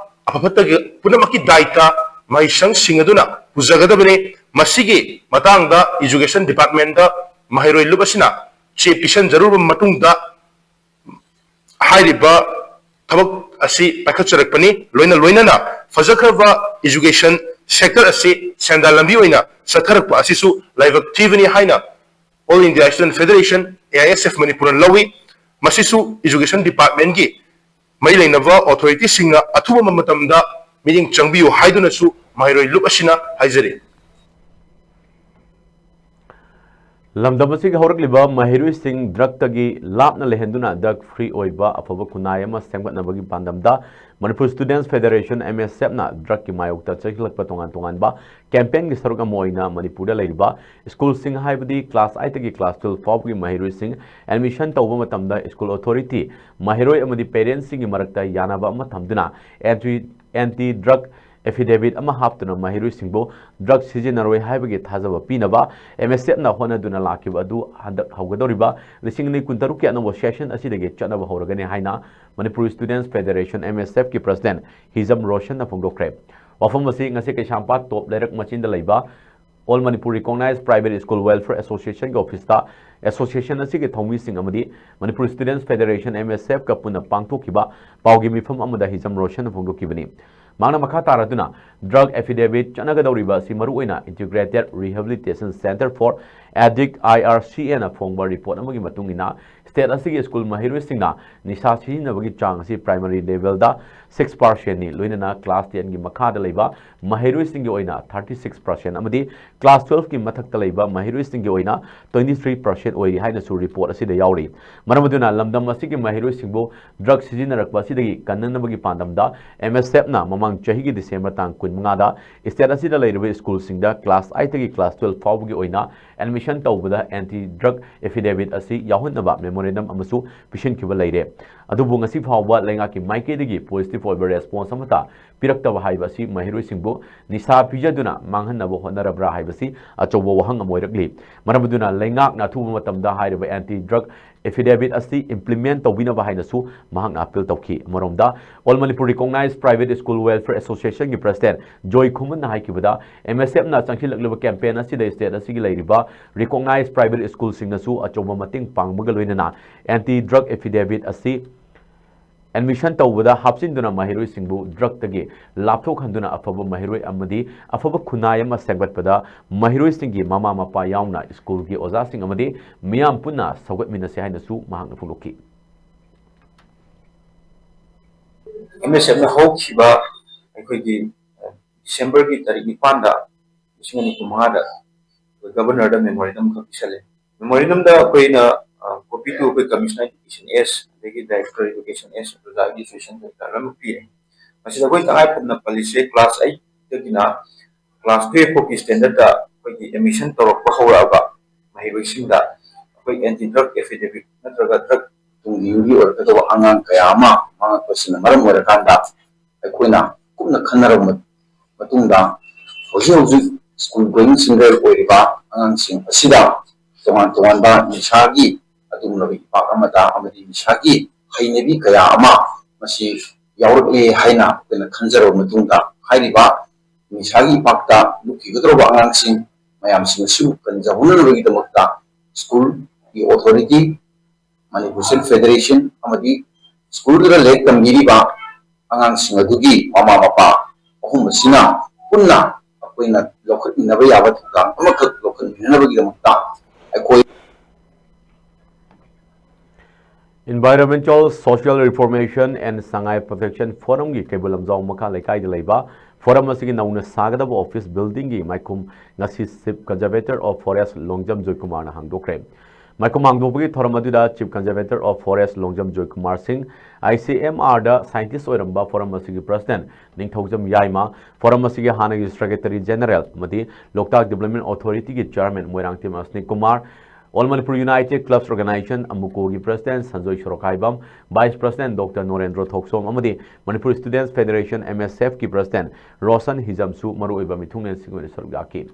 ꯑꯐ ꯐꯠꯇꯒꯤ ꯄꯨꯝꯅꯃꯛꯀꯤ ꯗꯥꯏꯇ ꯃꯍꯩꯁꯪꯁꯤꯡ ꯑꯗꯨꯅ ꯄꯨꯖꯒꯗꯕꯅꯤ꯫ ꯃꯁꯤꯒꯤ ꯃꯇꯥꯡꯗ education departmentꯇ ꯃꯍꯩꯔꯣꯏ ꯂꯨꯞ ꯑꯁꯤꯅ ꯆꯦ ꯄꯤꯁꯤꯟꯖꯔꯨꯔꯕ ꯃꯇꯨꯡꯗ, ꯍꯥꯏꯔꯤꯕ ꯊꯕꯛ ꯑꯁꯤ ꯄꯥꯏꯈꯠꯆꯔꯛꯄꯅꯤ꯫ ꯂꯣꯏꯅ ꯂꯣꯏꯅꯅ ꯐꯖꯈ꯭ꯔꯕ education sector ꯑꯁꯤ ꯁꯦꯟꯗꯥꯟ ꯂꯝꯕꯤ ꯑꯣꯏꯅ ꯆꯠꯊꯔꯛꯄ ꯑꯁꯤꯁꯨ ꯂꯥꯏꯕꯛ ꯊꯤꯕꯅꯤ ꯍꯥꯏꯅ All India Student Federation, A I S F, ꯃꯅꯤꯄꯨꯔꯅ ꯂꯧꯏ꯫ ꯃꯁꯤꯁꯨ education departmentꯀꯤ ꯃꯔꯤ ꯂꯩꯅꯕ authorityꯁꯤꯡꯅ ꯑꯊꯨꯕ ꯃꯇꯝꯗ ꯃꯤꯠꯌꯦꯡ ꯆꯪꯕꯤꯌꯨ ꯍꯥꯏꯗꯨꯅꯁꯨ ꯃꯍꯩꯔꯣꯏ ꯂꯨꯞ ꯑꯁꯤꯅ ꯍꯥꯏꯖꯔꯤ꯫ ꯂꯝꯗꯝ ꯑꯁꯤꯒꯤ ꯍꯧꯔꯛꯂꯤꯕ ꯃꯍꯩꯔꯣꯏꯁꯤꯡ drugꯇꯒꯤ ꯂꯥꯞꯅ ꯂꯩꯍꯟꯗꯨꯅ drug free ꯑꯣꯏꯕ ꯑꯐꯕ ꯈꯨꯟꯅꯥꯏ ꯑꯃ ꯁꯦꯝꯒꯠꯅꯕꯒꯤ ꯄꯥꯟꯗꯝꯗ Manipur Students Federation, M S Fꯅ drugꯀꯤ ꯃꯥꯌꯣꯛꯇ ꯆꯦꯜꯂꯛꯄ ꯇꯣꯉꯥꯟ ꯇꯣꯉꯥꯟꯕ campaignꯒꯤ ꯁꯔꯨꯛ ꯑꯃ ꯑꯣꯏꯅ ꯃꯅꯤꯄꯨꯔꯗ ꯂꯩꯔꯤꯕ schoolꯁꯤꯡ, ꯍꯥꯏꯕꯗꯤ class eightꯇꯒꯤ class twelve ꯐꯥꯎꯕꯒꯤ ꯃꯍꯩꯔꯣꯏꯁꯤꯡ admission ꯇꯧꯕ ꯃꯇꯝꯗ school authority, ꯃꯍꯩꯔꯣꯏ ꯑꯃꯗꯤ parentsꯁꯤꯡꯒꯤ ꯃꯔꯛꯇ ꯌꯥꯅꯕ ꯑꯃ ꯊꯝꯗꯨꯅ anti, anti drug ꯑꯦꯐꯤꯗꯦꯚꯤꯠ ꯑꯃ ꯍꯥꯞꯇꯨꯅ ꯃꯍꯩꯔꯣꯏꯁꯤꯡꯕꯨ ꯗ꯭ꯔꯒ ꯁꯤꯖꯤꯟꯅꯔꯣꯏ ꯍꯥꯏꯕꯒꯤ ꯊꯥꯖꯕ ꯄꯤꯅꯕ ꯑꯦꯝ ꯑꯦꯁ ꯑꯦꯐꯅ ꯍꯣꯠꯅꯗꯨꯅ ꯂꯥꯛꯈꯤꯕ ꯑꯗꯨ ꯍꯟꯗꯛ ꯍꯧꯒꯗꯧꯔꯤꯕ ꯂꯤꯁꯤꯡ ꯑꯅꯤ ꯀꯨꯟꯇꯔꯨꯛꯀꯤ ꯑꯅꯧꯕ ꯁꯦꯁꯟ ꯑꯁꯤꯗꯒꯤ ꯆꯠꯅꯕ ꯍꯧꯔꯒꯅꯤ ꯍꯥꯏꯅ ꯃꯅꯤꯄꯨꯔ ꯁ꯭ꯇꯨꯗꯦꯟꯠꯁ ꯐꯦꯗꯦꯔꯦꯁꯟ, ꯑꯦꯝ ꯑꯦꯁ ꯑꯦꯐꯀꯤ ꯄ꯭ꯔꯁꯤꯗꯦꯟꯠ ꯍꯤꯖꯝ ꯔꯣꯁꯟꯅ ꯐꯣꯡꯗꯣꯛꯈ꯭ꯔꯦ꯫ ꯋꯥꯐꯝ ꯑꯁꯤ ꯉꯁꯤ ꯀꯩꯁꯥꯝꯄꯥꯠ ꯇꯣꯞ ꯂꯩꯔꯛ ꯃꯆꯤꯟꯗ ꯂꯩꯕ All Manipur Recognized Private School Welfare Associationꯒꯤ ꯑꯣꯐꯤꯁꯇ ꯑꯦꯁꯣꯁꯤꯌꯦꯁꯟ ꯑꯁꯤꯒꯤ ꯊꯧꯃꯤꯁꯤꯡ ꯑꯃꯗꯤ ꯃꯅꯤꯄꯨꯔ ꯁ꯭ꯇꯨꯗꯦꯟꯠꯁ ꯐꯦꯗꯦꯔꯦꯁꯟ, ꯑꯦꯝ ꯑꯦꯁ ꯑꯦꯐꯀ ꯄꯨꯟꯅ ꯄꯥꯡꯊꯣꯛꯈꯤꯕ ꯄꯥꯎꯒꯤ ꯃꯤꯐꯝ ꯑꯃꯗ ꯍꯤꯖꯝ ꯔꯣꯁꯟꯅ ꯐꯣꯡꯗꯣꯛꯈꯤꯕꯅꯤ꯫ ꯃꯍꯥꯛꯅ ꯃꯈꯥ ꯇꯥꯔꯗꯨꯅ ꯗ꯭ꯔꯒ ꯑꯦꯐꯤꯗꯦꯚꯤꯠ ꯆꯠꯅꯒꯗꯧꯔꯤꯕ ꯑꯁꯤ ꯃꯔꯨꯑꯣꯏꯅ Integrated Rehabilitation Centre for Addict, I R C Aꯅ ꯐꯣꯡꯕ ꯔꯤꯄꯣꯔꯠ ꯑꯃꯒꯤ ꯃꯇꯨꯡ ꯏꯟꯅ ꯁ꯭ꯇꯦꯠ ꯑꯁꯤꯒꯤ ꯁ꯭ꯀꯨꯜ ꯃꯍꯩꯔꯣꯏꯁꯤꯡꯅ ꯅꯤꯁꯥ ꯁꯤꯖꯤꯟꯅꯕꯒꯤ ꯆꯥꯡ ꯑꯁꯤ ꯄ꯭ꯔꯥꯏꯃꯔꯤ ꯂꯦꯚꯦꯜꯗ ꯁꯤꯛꯁ ꯄꯥꯔꯁꯦꯟꯠꯅꯤ, ꯂꯣꯏꯅꯅ ꯀ꯭ꯂꯥꯁ ꯇꯦꯟꯒꯤ ꯃꯈꯥꯗ ꯂꯩꯕ ꯃꯍꯩꯔꯣꯏꯁꯤꯡꯒꯤ ꯑꯣꯏꯅ ꯊꯥꯔꯇꯤ ꯁꯤꯛꯁ ꯄꯥꯔꯁꯦꯟꯠ ꯑꯃꯗꯤ ꯀ꯭ꯂꯥꯁ ꯇ꯭ꯋꯦꯜꯐꯀꯤ ꯃꯊꯛꯇ ꯂꯩꯕ ꯃꯍꯩꯔꯣꯏꯁꯤꯡꯒꯤ ꯑꯣꯏꯅ ꯇ꯭ꯋꯦꯟꯇꯤ ꯊ꯭ꯔꯤ ꯄꯥꯔꯁꯦꯟꯠ ꯑꯣꯏꯔꯤ ꯍꯥꯏꯅꯁꯨ ꯔꯤꯄꯣꯔꯠ ꯑꯁꯤꯗ ꯌꯥꯎꯔꯤ꯫ ꯃꯔꯝ ꯑꯗꯨꯅ ꯂꯝꯗꯝ ꯑꯁꯤꯒꯤ ꯃꯍꯩꯔꯣꯏꯁꯤꯡꯕꯨ ꯗ꯭ꯔꯒ ꯁꯤꯖꯤꯟꯅꯔꯛꯄ ꯑꯁꯤꯗꯒꯤ ꯀꯟꯅꯅꯕꯒꯤ ꯄꯥꯟꯗꯝꯗ ꯑꯦꯝ ꯑꯦꯁ ꯑꯦꯐꯅ ꯃꯃꯥꯡ ꯆꯍꯤꯒꯤ ꯗꯤꯁꯦꯝꯕꯔ ꯇꯥꯡ ꯀꯨꯟꯃꯉꯥꯗ ꯁ꯭ꯇꯦꯠ ꯑꯁꯤꯗ ꯂꯩꯔꯤꯕ ꯁ꯭ꯀꯨꯜꯁꯤꯡꯗ ꯀ꯭ꯂꯥꯁ ꯑꯥꯏꯠꯇꯒꯤ ꯀ꯭ꯂꯥꯁ ꯇ꯭ꯋꯦꯜꯐ ꯐꯥꯎꯕꯒꯤ ꯑꯣꯏꯅ ꯑꯦꯗꯃꯤꯁꯟ ꯇꯧꯕꯗ ꯑꯦꯟꯇꯤ ꯗ꯭ꯔꯒ ꯑꯦꯐꯤꯗꯦꯚꯤꯠ ꯑꯁꯤ ꯌꯥꯎꯍꯟꯅꯕ ꯃꯦꯃꯣꯔꯦꯟꯗꯝ ꯑꯃꯁꯨ ꯄꯤꯁꯤꯟꯈꯤꯕ ꯂꯩꯔꯦ꯫ ꯑꯗꯨꯕꯨ ꯉꯁꯤ ꯐꯥꯎꯕ ꯂꯩꯉꯥꯛꯀꯤ ꯃꯥꯏꯀꯩꯗꯒꯤ ꯄꯣꯖꯤꯇꯤꯚ ꯑꯣꯏꯕ ꯔꯦꯁꯄꯣꯟꯁ ꯑꯃꯠꯇ ꯄꯤꯔꯛꯇꯕ ꯍꯥꯏꯕ ꯑꯁꯤ ꯃꯍꯩꯔꯣꯏꯁꯤꯡꯕꯨ ꯅꯤꯁꯥ ꯄꯤꯖꯗꯨꯅ ꯃꯥꯡꯍꯟꯅꯕ ꯍꯣꯠꯅꯔꯕ꯭ꯔꯥ ꯍꯥꯏꯕꯁꯤ ꯑꯆꯧꯕ ꯋꯥꯍꯪ ꯑꯃ ꯑꯣꯏꯔꯛꯂꯤ꯫ ꯃꯔꯝ ꯑꯗꯨꯅ ꯂꯩꯉꯥꯛꯅ ꯑꯊꯨꯕ ꯃꯇꯝꯗ ꯍꯥꯏꯔꯤꯕ ꯑꯦꯟꯇꯤ ꯗ꯭ꯔꯒ ꯑꯦꯐꯤꯗꯦꯚꯤꯠ ꯑꯁꯤ ꯏꯝꯄ꯭ꯂꯤꯃꯦꯟꯠ ꯇꯧꯕꯤꯅꯕ ꯍꯥꯏꯅꯁꯨ ꯃꯍꯥꯛꯅ ꯑꯄꯤꯜ ꯇꯧꯈꯤ꯫ ꯑꯃꯔꯣꯝꯗ, All Manipur Recognized Private School Welfare Associationꯒꯤ ꯄ꯭ꯔꯁꯤꯗꯦꯟꯠ ꯖꯣꯏ ꯈꯨꯃꯟꯅ ꯍꯥꯏꯈꯤꯕꯗ, ꯑꯦꯝ ꯑꯦꯁ ꯑꯦꯐꯅ ꯆꯪꯁꯤꯜꯂꯛꯂꯤꯕ ꯀꯦꯝꯄꯦꯟ ꯑꯁꯤꯗ ꯁ꯭ꯇꯦꯠ ꯑꯁꯤꯒꯤ ꯂꯩꯔꯤꯕ ꯔꯤꯀꯣꯒꯅꯥꯏꯖ ꯄ꯭ꯔꯥꯏꯚꯦꯠ ꯁ꯭ꯀꯨꯜꯁꯤꯡꯅꯁꯨ ꯑꯆꯧꯕ ꯃꯇꯦꯡ ꯄꯥꯡꯕꯒ ꯂꯣꯏꯅꯅ ꯑꯦꯟꯇꯤ ꯗ꯭ꯔꯒ ꯑꯦꯐꯤꯗꯦꯚꯤꯠ ꯑꯁꯤ ꯑꯦꯗꯃꯤꯁꯟ ꯇꯧꯕꯗ ꯍꯥꯞꯆꯤꯟꯗꯨꯅ ꯃꯍꯩꯔꯣꯏꯁꯤꯡꯕꯨ ꯗ꯭ꯔꯒꯇꯒꯤ ꯂꯥꯞꯊꯣꯛꯍꯟꯗꯨꯅ ꯑꯐꯕ ꯃꯍꯩꯔꯣꯏ ꯑꯃꯗꯤ ꯑꯐꯕ ꯈꯨꯟꯅꯥꯏ ꯑꯃ ꯁꯦꯝꯒꯠꯄꯗ ꯃꯍꯩꯔꯣꯏꯁꯤꯡꯒꯤ ꯃꯃꯥ ꯃꯄꯥ ꯌꯥꯎꯅ ꯁ꯭ꯀꯨꯜꯒꯤ ꯑꯣꯖꯥꯁꯤꯡ ꯑꯃꯗꯤ ꯃꯤꯌꯥꯝ ꯄꯨꯟꯅ ꯁꯧꯒꯠꯃꯤꯟꯅꯁꯤ ꯍꯥꯏꯅꯁꯨ ꯃꯍꯥꯛꯅ ꯐꯣꯡꯗꯣꯛꯈꯤ꯫ ꯑꯦꯝ ꯑꯦꯁ ꯑꯦꯐꯅ ꯍꯧꯈꯤꯕ ꯑꯩꯈꯣꯏꯒꯤ, ꯑ, ꯗꯤꯁꯦꯝꯕꯔꯒꯤ ꯇꯥꯔꯤꯛ ꯅꯤꯄꯥꯟꯗ, ꯂꯤꯁꯤꯡ ꯑꯅꯤ ꯀꯨꯟꯃꯉꯥꯗ ꯑꯩꯈꯣꯏ ꯒꯕꯔꯅꯔꯗ ꯃꯦꯃꯣꯔꯦꯟꯗꯝ ꯑꯃꯈꯛ ꯄꯤꯁꯜꯂꯦ꯫ ꯃꯦꯃꯣꯔꯦꯟꯗꯝꯗ ꯑꯩꯈꯣꯏꯅ, ꯑ, ꯀꯣꯄꯤ ꯇꯨ ꯑꯩꯈꯣꯏ ꯀꯃꯤꯁꯅꯔ ꯑꯦꯖꯨꯀꯦꯁꯟ ꯑꯦꯁ, ꯑꯗꯒꯤ ꯗꯥꯏꯔꯦꯛꯇꯔ ꯑꯦꯖꯨꯀꯦꯁꯟ ꯑꯦꯁ, ꯑꯣꯖꯥꯒꯤ ꯑꯦꯁꯣꯁꯤꯌꯦꯁꯟ ꯀꯩꯀꯥ ꯂꯣꯏꯅꯃꯛ ꯄꯤꯔꯦ꯫ ꯃꯁꯤꯗ ꯑꯩꯈꯣꯏ ꯇꯉꯥꯏ ꯐꯗꯅ ꯄꯜꯂꯤꯁꯦ ꯀ꯭ꯂꯥꯁ ꯑꯩꯠꯇꯒꯤꯅ ꯀ꯭ꯂꯥꯁ ꯇꯨꯌꯦꯜꯐ ꯐꯥꯎꯒꯤ ꯁ꯭ꯇꯦꯟꯗꯔꯗ ꯑꯩꯈꯣꯏꯒꯤ ꯑꯦꯗꯃꯤꯁꯟ ꯇꯧꯔꯛꯄ ꯍꯧꯔꯛꯑꯕ ꯃꯍꯩꯔꯣꯏꯁꯤꯡꯗ ꯑꯩꯈꯣꯏ ꯑꯦꯟꯇꯤ ꯗ꯭ꯔꯒ ꯑꯦꯐꯤꯗꯦꯚꯤꯠ ꯅꯠꯇ꯭ꯔꯒ ꯗ꯭ꯔꯒ ꯇꯨꯡꯒꯤ ꯌꯨꯝꯒꯤ ꯑꯣꯏꯔꯛꯀꯗꯕ ꯑꯉꯥꯡ ꯀꯌꯥ ꯑꯃ ꯃꯥꯡꯉꯛꯄꯁꯤꯅ ꯃꯔꯝ ꯑꯣꯏꯔꯀꯥꯟꯗ ꯑꯩꯈꯣꯏꯅ ꯀꯨꯞꯅ ꯈꯟꯅꯔꯕ ꯃꯇꯨꯡ ꯃꯇꯨꯡꯗ ꯍꯧꯖꯤꯛ ꯍꯧꯖꯤꯛ ꯁ꯭ꯀꯨꯜ ꯒꯣꯌꯤꯡ ꯆꯤꯜꯗ꯭ꯔꯦꯟ ꯑꯣꯏꯔꯤꯕ ꯑꯉꯥꯡꯁꯤꯡ ꯑꯁꯤꯗ ꯇꯣꯉꯥꯟ ꯇꯣꯉꯥꯟꯕ ꯅꯤꯁꯥꯒꯤ ꯑꯗꯨꯒꯨꯝꯂꯕ ꯏꯄꯥꯛ ꯑꯃꯗ ꯑꯃꯗꯤ ꯅꯤꯁꯥꯒꯤ ꯍꯩꯅꯕꯤ ꯀꯌꯥ ꯑꯃ ꯃꯁꯤ ꯌꯥꯎꯔꯛꯂꯦ ꯍꯥꯏꯅ ꯑꯩꯈꯣꯏꯅ ꯈꯟꯖꯔꯕ ꯃꯇꯨꯡꯗ, ꯍꯥꯏꯔꯤꯕ ꯅꯤꯁꯥꯒꯤ ꯏꯄꯥꯛꯇ ꯂꯨꯞꯈꯤꯒꯗꯧꯔꯕ ꯑꯉꯥꯡꯁꯤꯡ ꯃꯌꯥꯝꯁꯤꯡ ꯑꯁꯤꯕꯨ ꯀꯟꯖꯍꯧꯅꯅꯕꯒꯤꯗꯃꯛꯇ ꯁ꯭ꯀꯨꯜꯒꯤ ꯑꯣꯊꯣꯔꯤꯇꯤ, ꯃꯅꯤꯄꯨꯔ ꯁ꯭ꯇꯨꯗꯦꯟꯠ ꯐꯦꯗꯔꯦꯁꯟ ꯑꯃꯗꯤ ꯁ꯭ꯀꯨꯜꯗꯨꯗ ꯂꯥꯏꯔꯤꯛ ꯇꯝꯕꯤꯔꯤꯕ ꯑꯉꯥꯡꯁꯤꯡ ꯑꯗꯨꯒꯤ ꯃꯃꯥ ꯃꯄꯥ ꯑꯍꯨꯝ ꯑꯁꯤꯅ ꯄꯨꯟꯅ ꯑꯩꯈꯣꯏꯅ ꯂꯧꯈꯠꯃꯤꯟꯅꯕ ꯌꯥꯕ ꯊꯧꯗꯥꯡ ꯑꯃꯈꯛ ꯂꯧꯈꯠꯃꯤꯟꯅꯅꯕꯒꯤꯗꯃꯛꯇ ꯑꯩꯈꯣꯏ Environmental Social Reformation and Sangai Protection Forumꯒꯤ Keibul Lamjao ꯃꯈꯥ ꯂꯩꯀꯥꯏꯗ ꯂꯩꯕ ꯐꯣꯔꯝ ꯑꯁꯤꯒꯤ ꯅꯧꯅ ꯁꯥꯒꯗꯕ ꯑꯣꯐꯤꯁ ꯕꯤꯜꯗꯤꯡꯒꯤ ꯃꯥꯏꯈꯨꯝ ꯉꯁꯤ Chief Conservator of Forest Longjam ꯖꯣꯏꯀꯨꯃꯥꯔꯅ ꯍꯥꯡꯗꯣꯛꯈ꯭ꯔꯦ꯫ ꯃꯥꯏꯈꯨꯝ ꯍꯥꯡꯗꯣꯛꯄꯒꯤ ꯊꯧꯔꯝ ꯑꯗꯨꯗ Chief Conservator of Forest Longjam Joykumar ꯁꯤꯡ, I C M R the scientist ꯑꯣꯏꯔꯝꯕ ꯐꯣꯔꯝ ꯑꯁꯤꯒꯤ President ꯅꯤꯡꯊꯧꯖꯝ ꯌꯥꯏꯃ, ꯐꯣꯔꯝ ꯑꯁꯤꯒꯤ ꯍꯥꯟꯅꯒꯤ Secretary General ꯑꯃꯗꯤ ꯂꯣꯛꯇꯥꯛ Development Authorityꯒꯤ Chairman Moirangthem ꯑꯁꯅꯤ Kumar, All Manipur United Clubs Organization, ꯑꯃꯨꯀꯣꯒꯤ President Sanjoy ꯁꯣꯔꯣꯛꯈꯥꯏꯕꯝ, Vice President Doctor ꯅꯣꯔꯦꯟꯗ꯭ꯔꯣ ꯊꯣꯛꯁꯣꯝ ꯑꯃꯗꯤ Manipur Students Federation, M S F ꯀꯤ President ꯔꯣꯁꯟ ꯍꯤꯖꯝꯁꯨ ꯃꯔꯨꯑꯣꯏꯕ ꯃꯤꯊꯨꯡꯂꯦꯟꯁꯤꯡ ꯑꯣꯏꯅ ꯁꯔꯨꯛ ꯌꯥꯈꯤ꯫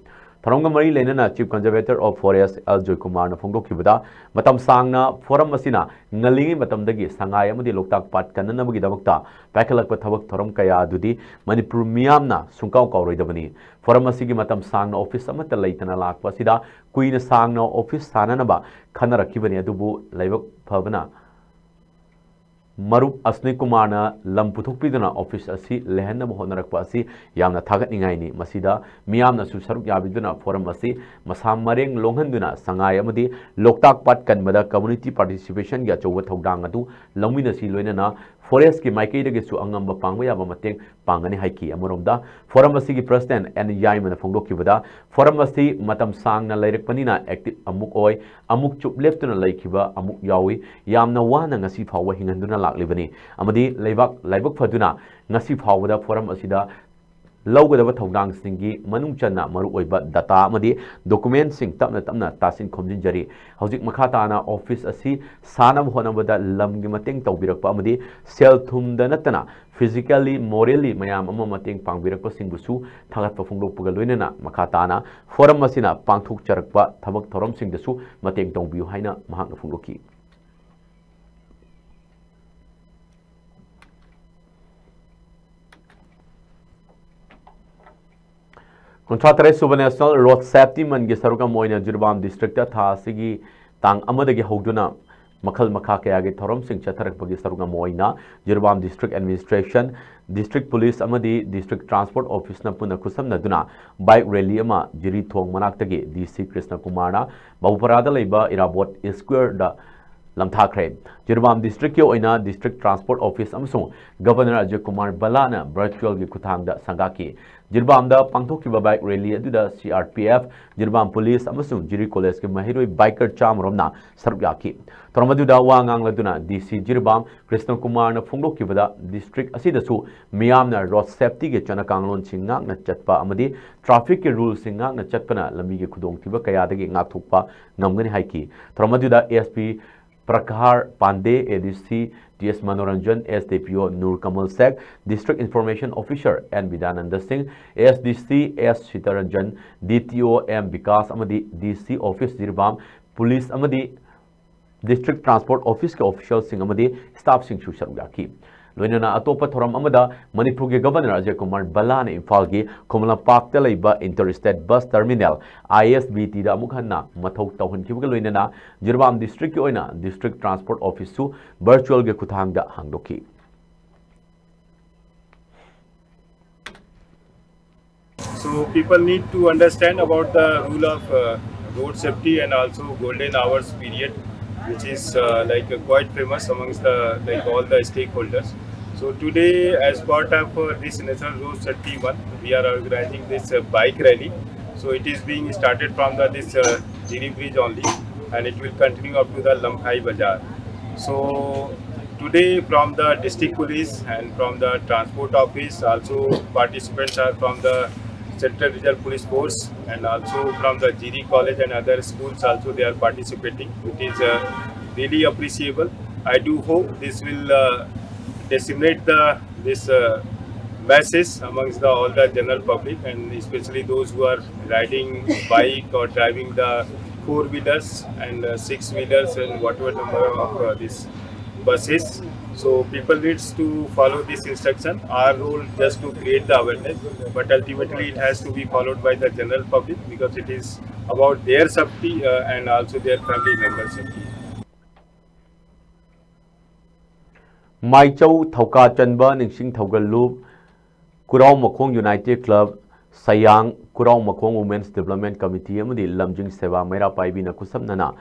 ꯊꯧꯔꯝꯒ ꯃꯔꯤ ꯂꯩꯅꯅ Chief Conservator of Forest L ꯖꯣꯏꯀꯨꯃꯥꯔꯅ ꯐꯣꯡꯗꯣꯛꯈꯤꯕꯗ, ꯃꯇꯝ ꯁꯥꯡꯅ ꯐꯣꯔꯝ ꯑꯁꯤꯅ ꯉꯜꯂꯤꯉꯩ ꯃꯇꯝꯗꯒꯤ ꯁꯉꯥꯏ ꯑꯃꯗꯤ ꯂꯣꯛꯇꯥꯛ ꯄꯥꯠ ꯀꯟꯅꯅꯕꯒꯤꯗꯃꯛꯇ ꯄꯥꯏꯈꯠꯂꯛꯄ ꯊꯕꯛ ꯊꯧꯔꯝ ꯀꯌꯥ ꯑꯗꯨꯗꯤ ꯃꯅꯤꯄꯨꯔ ꯃꯤꯌꯥꯝꯅ ꯁꯨꯡꯀꯥꯎ ꯀꯥꯎꯔꯣꯏꯗꯕꯅꯤ꯫ ꯐꯣꯔꯝ ꯑꯁꯤꯒꯤ ꯃꯇꯝ ꯁꯥꯡꯅ ꯑꯣꯐꯤꯁ ꯑꯃꯠꯇ ꯂꯩꯇꯅ ꯂꯥꯛꯄ ꯑꯁꯤꯗ ꯀꯨꯏꯅ ꯁꯥꯡꯅ ꯑꯣꯐꯤꯁ ꯁꯥꯅꯅꯕ ꯈꯟꯅꯔꯛꯈꯤꯕꯅꯤ, ꯑꯗꯨꯕꯨ ꯂꯥꯏꯕꯛ ꯐꯕꯅ ꯃꯔꯨꯞ ꯑꯁꯅꯤ ꯀꯨꯃꯥꯔꯅ ꯂꯝ ꯄꯨꯊꯣꯛꯄꯤꯗꯨꯅ ꯑꯣꯐꯤꯁ ꯑꯁꯤ ꯂꯩꯍꯟꯅꯕ ꯍꯣꯠꯅꯔꯛꯄ ꯑꯁꯤ ꯌꯥꯝꯅ ꯊꯥꯒꯠꯅꯤꯡꯉꯥꯏꯅꯤ꯫ ꯃꯁꯤꯗ ꯃꯤꯌꯥꯝꯅꯁꯨ ꯁꯔꯨꯛ ꯌꯥꯕꯤꯗꯨꯅ ꯐꯣꯔꯝ ꯑꯁꯤ ꯃꯁꯥ ꯃꯔꯦꯡ ꯂꯣꯡꯍꯟꯗꯨꯅ ꯁꯉꯥꯏ ꯑꯃꯗꯤ ꯂꯣꯛꯇꯥꯛ ꯄꯥꯠ ꯀꯟꯕꯗ community participationꯒꯤ ꯑꯆꯧꯕ ꯊꯧꯗꯥꯡ ꯑꯗꯨ ꯂꯧꯃꯤꯟꯅꯁꯤ, ꯂꯣꯏꯅꯅ ꯐꯣꯔꯦꯁꯀꯤ ꯃꯥꯏꯀꯩꯗꯒꯤꯁꯨ ꯑꯉꯝꯕ ꯄꯥꯡꯕ ꯌꯥꯕ ꯃꯇꯦꯡ ꯄꯥꯡꯒꯅꯤ ꯍꯥꯏꯈꯤ꯫ ꯑꯃꯔꯣꯝꯗ ꯐꯣꯔꯝ ꯑꯁꯤꯒꯤ President ꯑꯦꯟ ꯌꯥꯏꯃꯅ ꯐꯣꯡꯗꯣꯛꯈꯤꯕꯗ, ꯐꯣꯔꯝ ꯑꯁꯤ ꯃꯇꯝ ꯁꯥꯡꯅ ꯂꯩꯔꯛꯄꯅꯤꯅ active ꯑꯃꯨꯛ ꯑꯣꯏ, ꯑꯃꯨꯛ ꯆꯨꯞ ꯂꯦꯞꯇꯨꯅ ꯂꯩꯈꯤꯕ ꯑꯃꯨꯛ ꯌꯥꯎꯏ, ꯌꯥꯝꯅ ꯋꯥꯅ ꯉꯁꯤ ꯐꯥꯎꯕ ꯍꯤꯡꯍꯟꯗꯨꯅ ꯂꯥꯛꯂꯤꯕꯅꯤ ꯑꯃꯗꯤ ꯂꯩꯕꯥꯛ ꯂꯥꯏꯕꯛ ꯐꯗꯨꯅ ꯉꯁꯤ ꯐꯥꯎꯕꯗ ꯐꯣꯔꯝ ꯑꯁꯤꯗ ꯂꯧꯒꯗꯕ ꯊꯧꯗꯥꯡꯁꯤꯡꯒꯤ ꯃꯅꯨꯡ ꯆꯟꯅ ꯃꯔꯨꯑꯣꯏꯕ data ꯑꯃꯗꯤ documentꯁꯤꯡ ꯇꯞꯅ ꯇꯞꯅ ꯇꯥꯁꯤꯟ ꯈꯣꯝꯖꯤꯟꯖꯔꯤ꯫ ꯍꯧꯖꯤꯛ ꯃꯈꯥ ꯇꯥꯅ office ꯑꯁꯤ ꯁꯥꯅꯕ ꯍꯣꯠꯅꯕꯗ ꯂꯝꯒꯤ ꯃꯇꯦꯡ ꯇꯧꯕꯤꯔꯛꯄ ꯑꯃꯗꯤ ꯁꯦꯜ ꯊꯨꯝꯗ ꯅꯠꯇꯅ physically, morally ꯃꯌꯥꯝ ꯑꯃ ꯃꯇꯦꯡ ꯄꯥꯡꯕꯤꯔꯛꯄꯁꯤꯡꯕꯨꯁꯨ ꯊꯥꯒꯠꯄ ꯐꯣꯡꯗꯣꯛꯄꯒ ꯂꯣꯏꯅꯅ ꯃꯈꯥ ꯇꯥꯅ forum ꯑꯁꯤꯅ ꯄꯥꯡꯊꯣꯛꯆꯔꯛꯄ ꯊꯕꯛ ꯊꯧꯔꯝꯁꯤꯡꯗꯁꯨ ꯃꯇꯦꯡ ꯇꯧꯕꯤꯌꯨ ꯍꯥꯏꯅ ꯃꯍꯥꯛꯅ ꯐꯣꯡꯗꯣꯛꯈꯤ꯫ ꯀꯨꯟꯊ꯭ꯔꯥ ꯇꯔꯦꯠ ꯁꯨꯕ National Road Safety Monthꯒꯤ ꯁꯔꯨꯛ ꯑꯃ ꯑꯣꯏꯅ ꯖꯤꯔꯤꯕꯥꯝ districtꯇ ꯊꯥ ꯑꯁꯤꯒꯤ ꯇꯥꯡ ꯑꯃꯗꯒꯤ ꯍꯧꯗꯨꯅ ꯃꯈꯜ ꯃꯈꯥ ꯀꯌꯥꯒꯤ ꯊꯧꯔꯝꯁꯤꯡ ꯆꯠꯊꯔꯛꯄꯒꯤ ꯁꯔꯨꯛ ꯑꯃ ꯑꯣꯏꯅ Jiribam district administration, district police ꯑꯃꯗꯤ district transport officeꯅ ꯄꯨꯟꯅ ꯈꯨꯠꯁꯝꯅꯗꯨꯅ bike rally ꯑꯃ ꯖꯤꯔꯤ ꯊꯣꯡ ꯃꯅꯥꯛꯇꯒꯤ DC ꯀ꯭ꯔꯤꯁꯅ ꯀꯨꯃꯥꯔꯅ ꯕꯥꯕꯨꯄꯥꯔꯥꯗ ꯂꯩꯕ ꯏꯔꯥꯕꯣꯠ Squareꯗ ꯂꯝꯊꯥꯈ꯭ꯔꯦ꯫ ꯖꯤꯔꯤꯕꯥꯝ districtꯀꯤ ꯑꯣꯏꯅ district transport office ꯑꯃꯁꯨꯡ Governor ꯑꯖꯌ ꯀꯨꯃꯥꯔ ꯚꯜꯂꯥꯅ virtualꯒꯤ ꯈꯨꯠꯊꯥꯡꯗ ꯁꯪꯒꯥꯈꯤ꯫ ꯖꯤꯔꯤꯕꯥꯝꯗ ꯄꯥꯡꯊꯣꯛꯈꯤꯕ bike rally ꯑꯗꯨꯗ CRPF, ꯖꯤꯔꯤꯕꯥꯝ police ꯑꯃꯁꯨꯡ ꯖꯤꯔꯤ collegeꯀꯤ ꯃꯍꯩꯔꯣꯏ biker ꯆꯥꯝꯃꯔꯣꯝꯅ ꯁꯔꯨꯛ ꯌꯥꯈꯤ꯫ ꯊꯧꯔꯝ ꯑꯗꯨꯗ ꯋꯥ ꯉꯥꯡꯂꯗꯨꯅ DC ꯖꯤꯔꯤꯕꯥꯝ ꯀ꯭ꯔꯤꯁꯅ ꯀꯨꯃꯥꯔꯅ ꯐꯣꯡꯗꯣꯛꯈꯤꯕꯗ, district ꯑꯁꯤꯗꯁꯨ ꯃꯤꯌꯥꯝꯅ road safetyꯒꯤ ꯆꯠꯅ ꯀꯥꯡꯂꯣꯟꯁꯤꯡ ꯉꯥꯛꯅ ꯆꯠꯄ ꯑꯃꯗꯤ trafficꯀꯤ ruleꯁꯤꯡ ꯉꯥꯛꯅ ꯆꯠꯄꯅ ꯂꯝꯕꯤꯒꯤ ꯈꯨꯗꯣꯡꯊꯤꯕ ꯀꯌꯥꯗꯒꯤ ꯉꯥꯛꯊꯣꯛꯄ ꯉꯝꯒꯅꯤ ꯍꯥꯏꯈꯤ꯫ ꯊꯧꯔꯝ ꯑꯗꯨꯗ SP Prakar Pande, ADC T S Manoranjan, SDPO Nur Kamal Sekh, District Information Officer N Bidyananda Singh, ASDC S Sitaranjan, DTO M Bikash ꯑꯃꯗꯤ DC office ꯖꯤꯔꯤꯕꯥꯝ, police ꯑꯃꯗꯤ district transport officeꯀꯤ officialꯁꯤꯡ ꯑꯃꯗꯤ staffꯁꯤꯡꯁꯨ ꯁꯔꯨꯛ ꯌꯥꯈꯤ꯫ ꯂꯣꯏꯅꯅ ꯑꯇꯣꯞꯄ ꯊꯧꯔꯝ ꯑꯃꯗ ꯃꯅꯤꯄꯨꯔꯒꯤ Governor ꯑꯖꯌ ꯀꯨꯃꯥꯔ ꯚꯜꯂꯥꯅ ꯏꯝꯐꯥꯜꯒꯤ ꯈꯨꯃꯟ ꯂꯝꯄꯥꯛꯇ ꯂꯩꯕ Inter State Bus Terminal, ISBTꯗ ꯑꯃꯨꯛ ꯍꯟꯅ ꯃꯊꯧ ꯇꯧꯍꯟꯈꯤꯕꯒ ꯂꯣꯏꯅꯅ ꯖꯤꯔꯤꯕꯥꯝ districtꯀꯤ ꯑꯣꯏꯅ district transport officeꯁꯨ virtualꯒꯤ ꯈꯨꯠꯊꯥꯡꯗ ꯍꯥꯡꯗꯣꯛꯈꯤ꯫ So people need to understand about the rule of uh, road safety and also golden hours period, which is uh, like uh, quite famous amongst the like all the stakeholders. So today, as part of uh, this National Road Safety Month, we are organizing this uh, bike rally. So it is being started from the this uh, Jiri bridge only, and it will continue up to the Lamphai Bazaar. So to Today, from the district police and from the transport office, also participants are from the Central Reserve Police Force and also from the G D College and other schools also they are participating. It is uh, really appreciable. I do hope this will uh, disseminate the this uh, message amongst the all the general public and especially those who are riding bike or driving the four wheelers and uh, six wheelers and whatever number of uh, this buses. So people needs to follow this instruction. Our role just to create the awareness, but ultimately it has to be followed by the general public because it is about their safety uh, and also their family members' safety. ꯃꯥꯏꯆꯧ ꯊꯧꯀꯥ ꯆꯟꯕ ꯅꯤꯡꯁꯤꯡ ꯊꯧꯒꯜꯂꯨꯞ, ꯀꯨꯔꯥꯎ ꯃꯈꯣꯡ ꯌꯨꯅꯥꯏꯇꯦꯗ ꯀ꯭ꯂꯕ, ꯁꯌꯥꯡ, ꯀꯨꯔꯥꯎ ꯃꯈꯣꯡ ꯋꯨꯃꯦꯟꯁ ꯗꯤꯕ꯭ꯂꯞꯃꯦꯟ ꯀꯃꯤꯇꯤ ꯑꯃꯗꯤ ꯂꯝꯖꯤꯡ ꯁꯦꯕꯥ ꯃꯩꯔꯥ ꯄꯥꯏꯕꯤꯅ ꯈꯨꯠꯁꯝꯅꯅ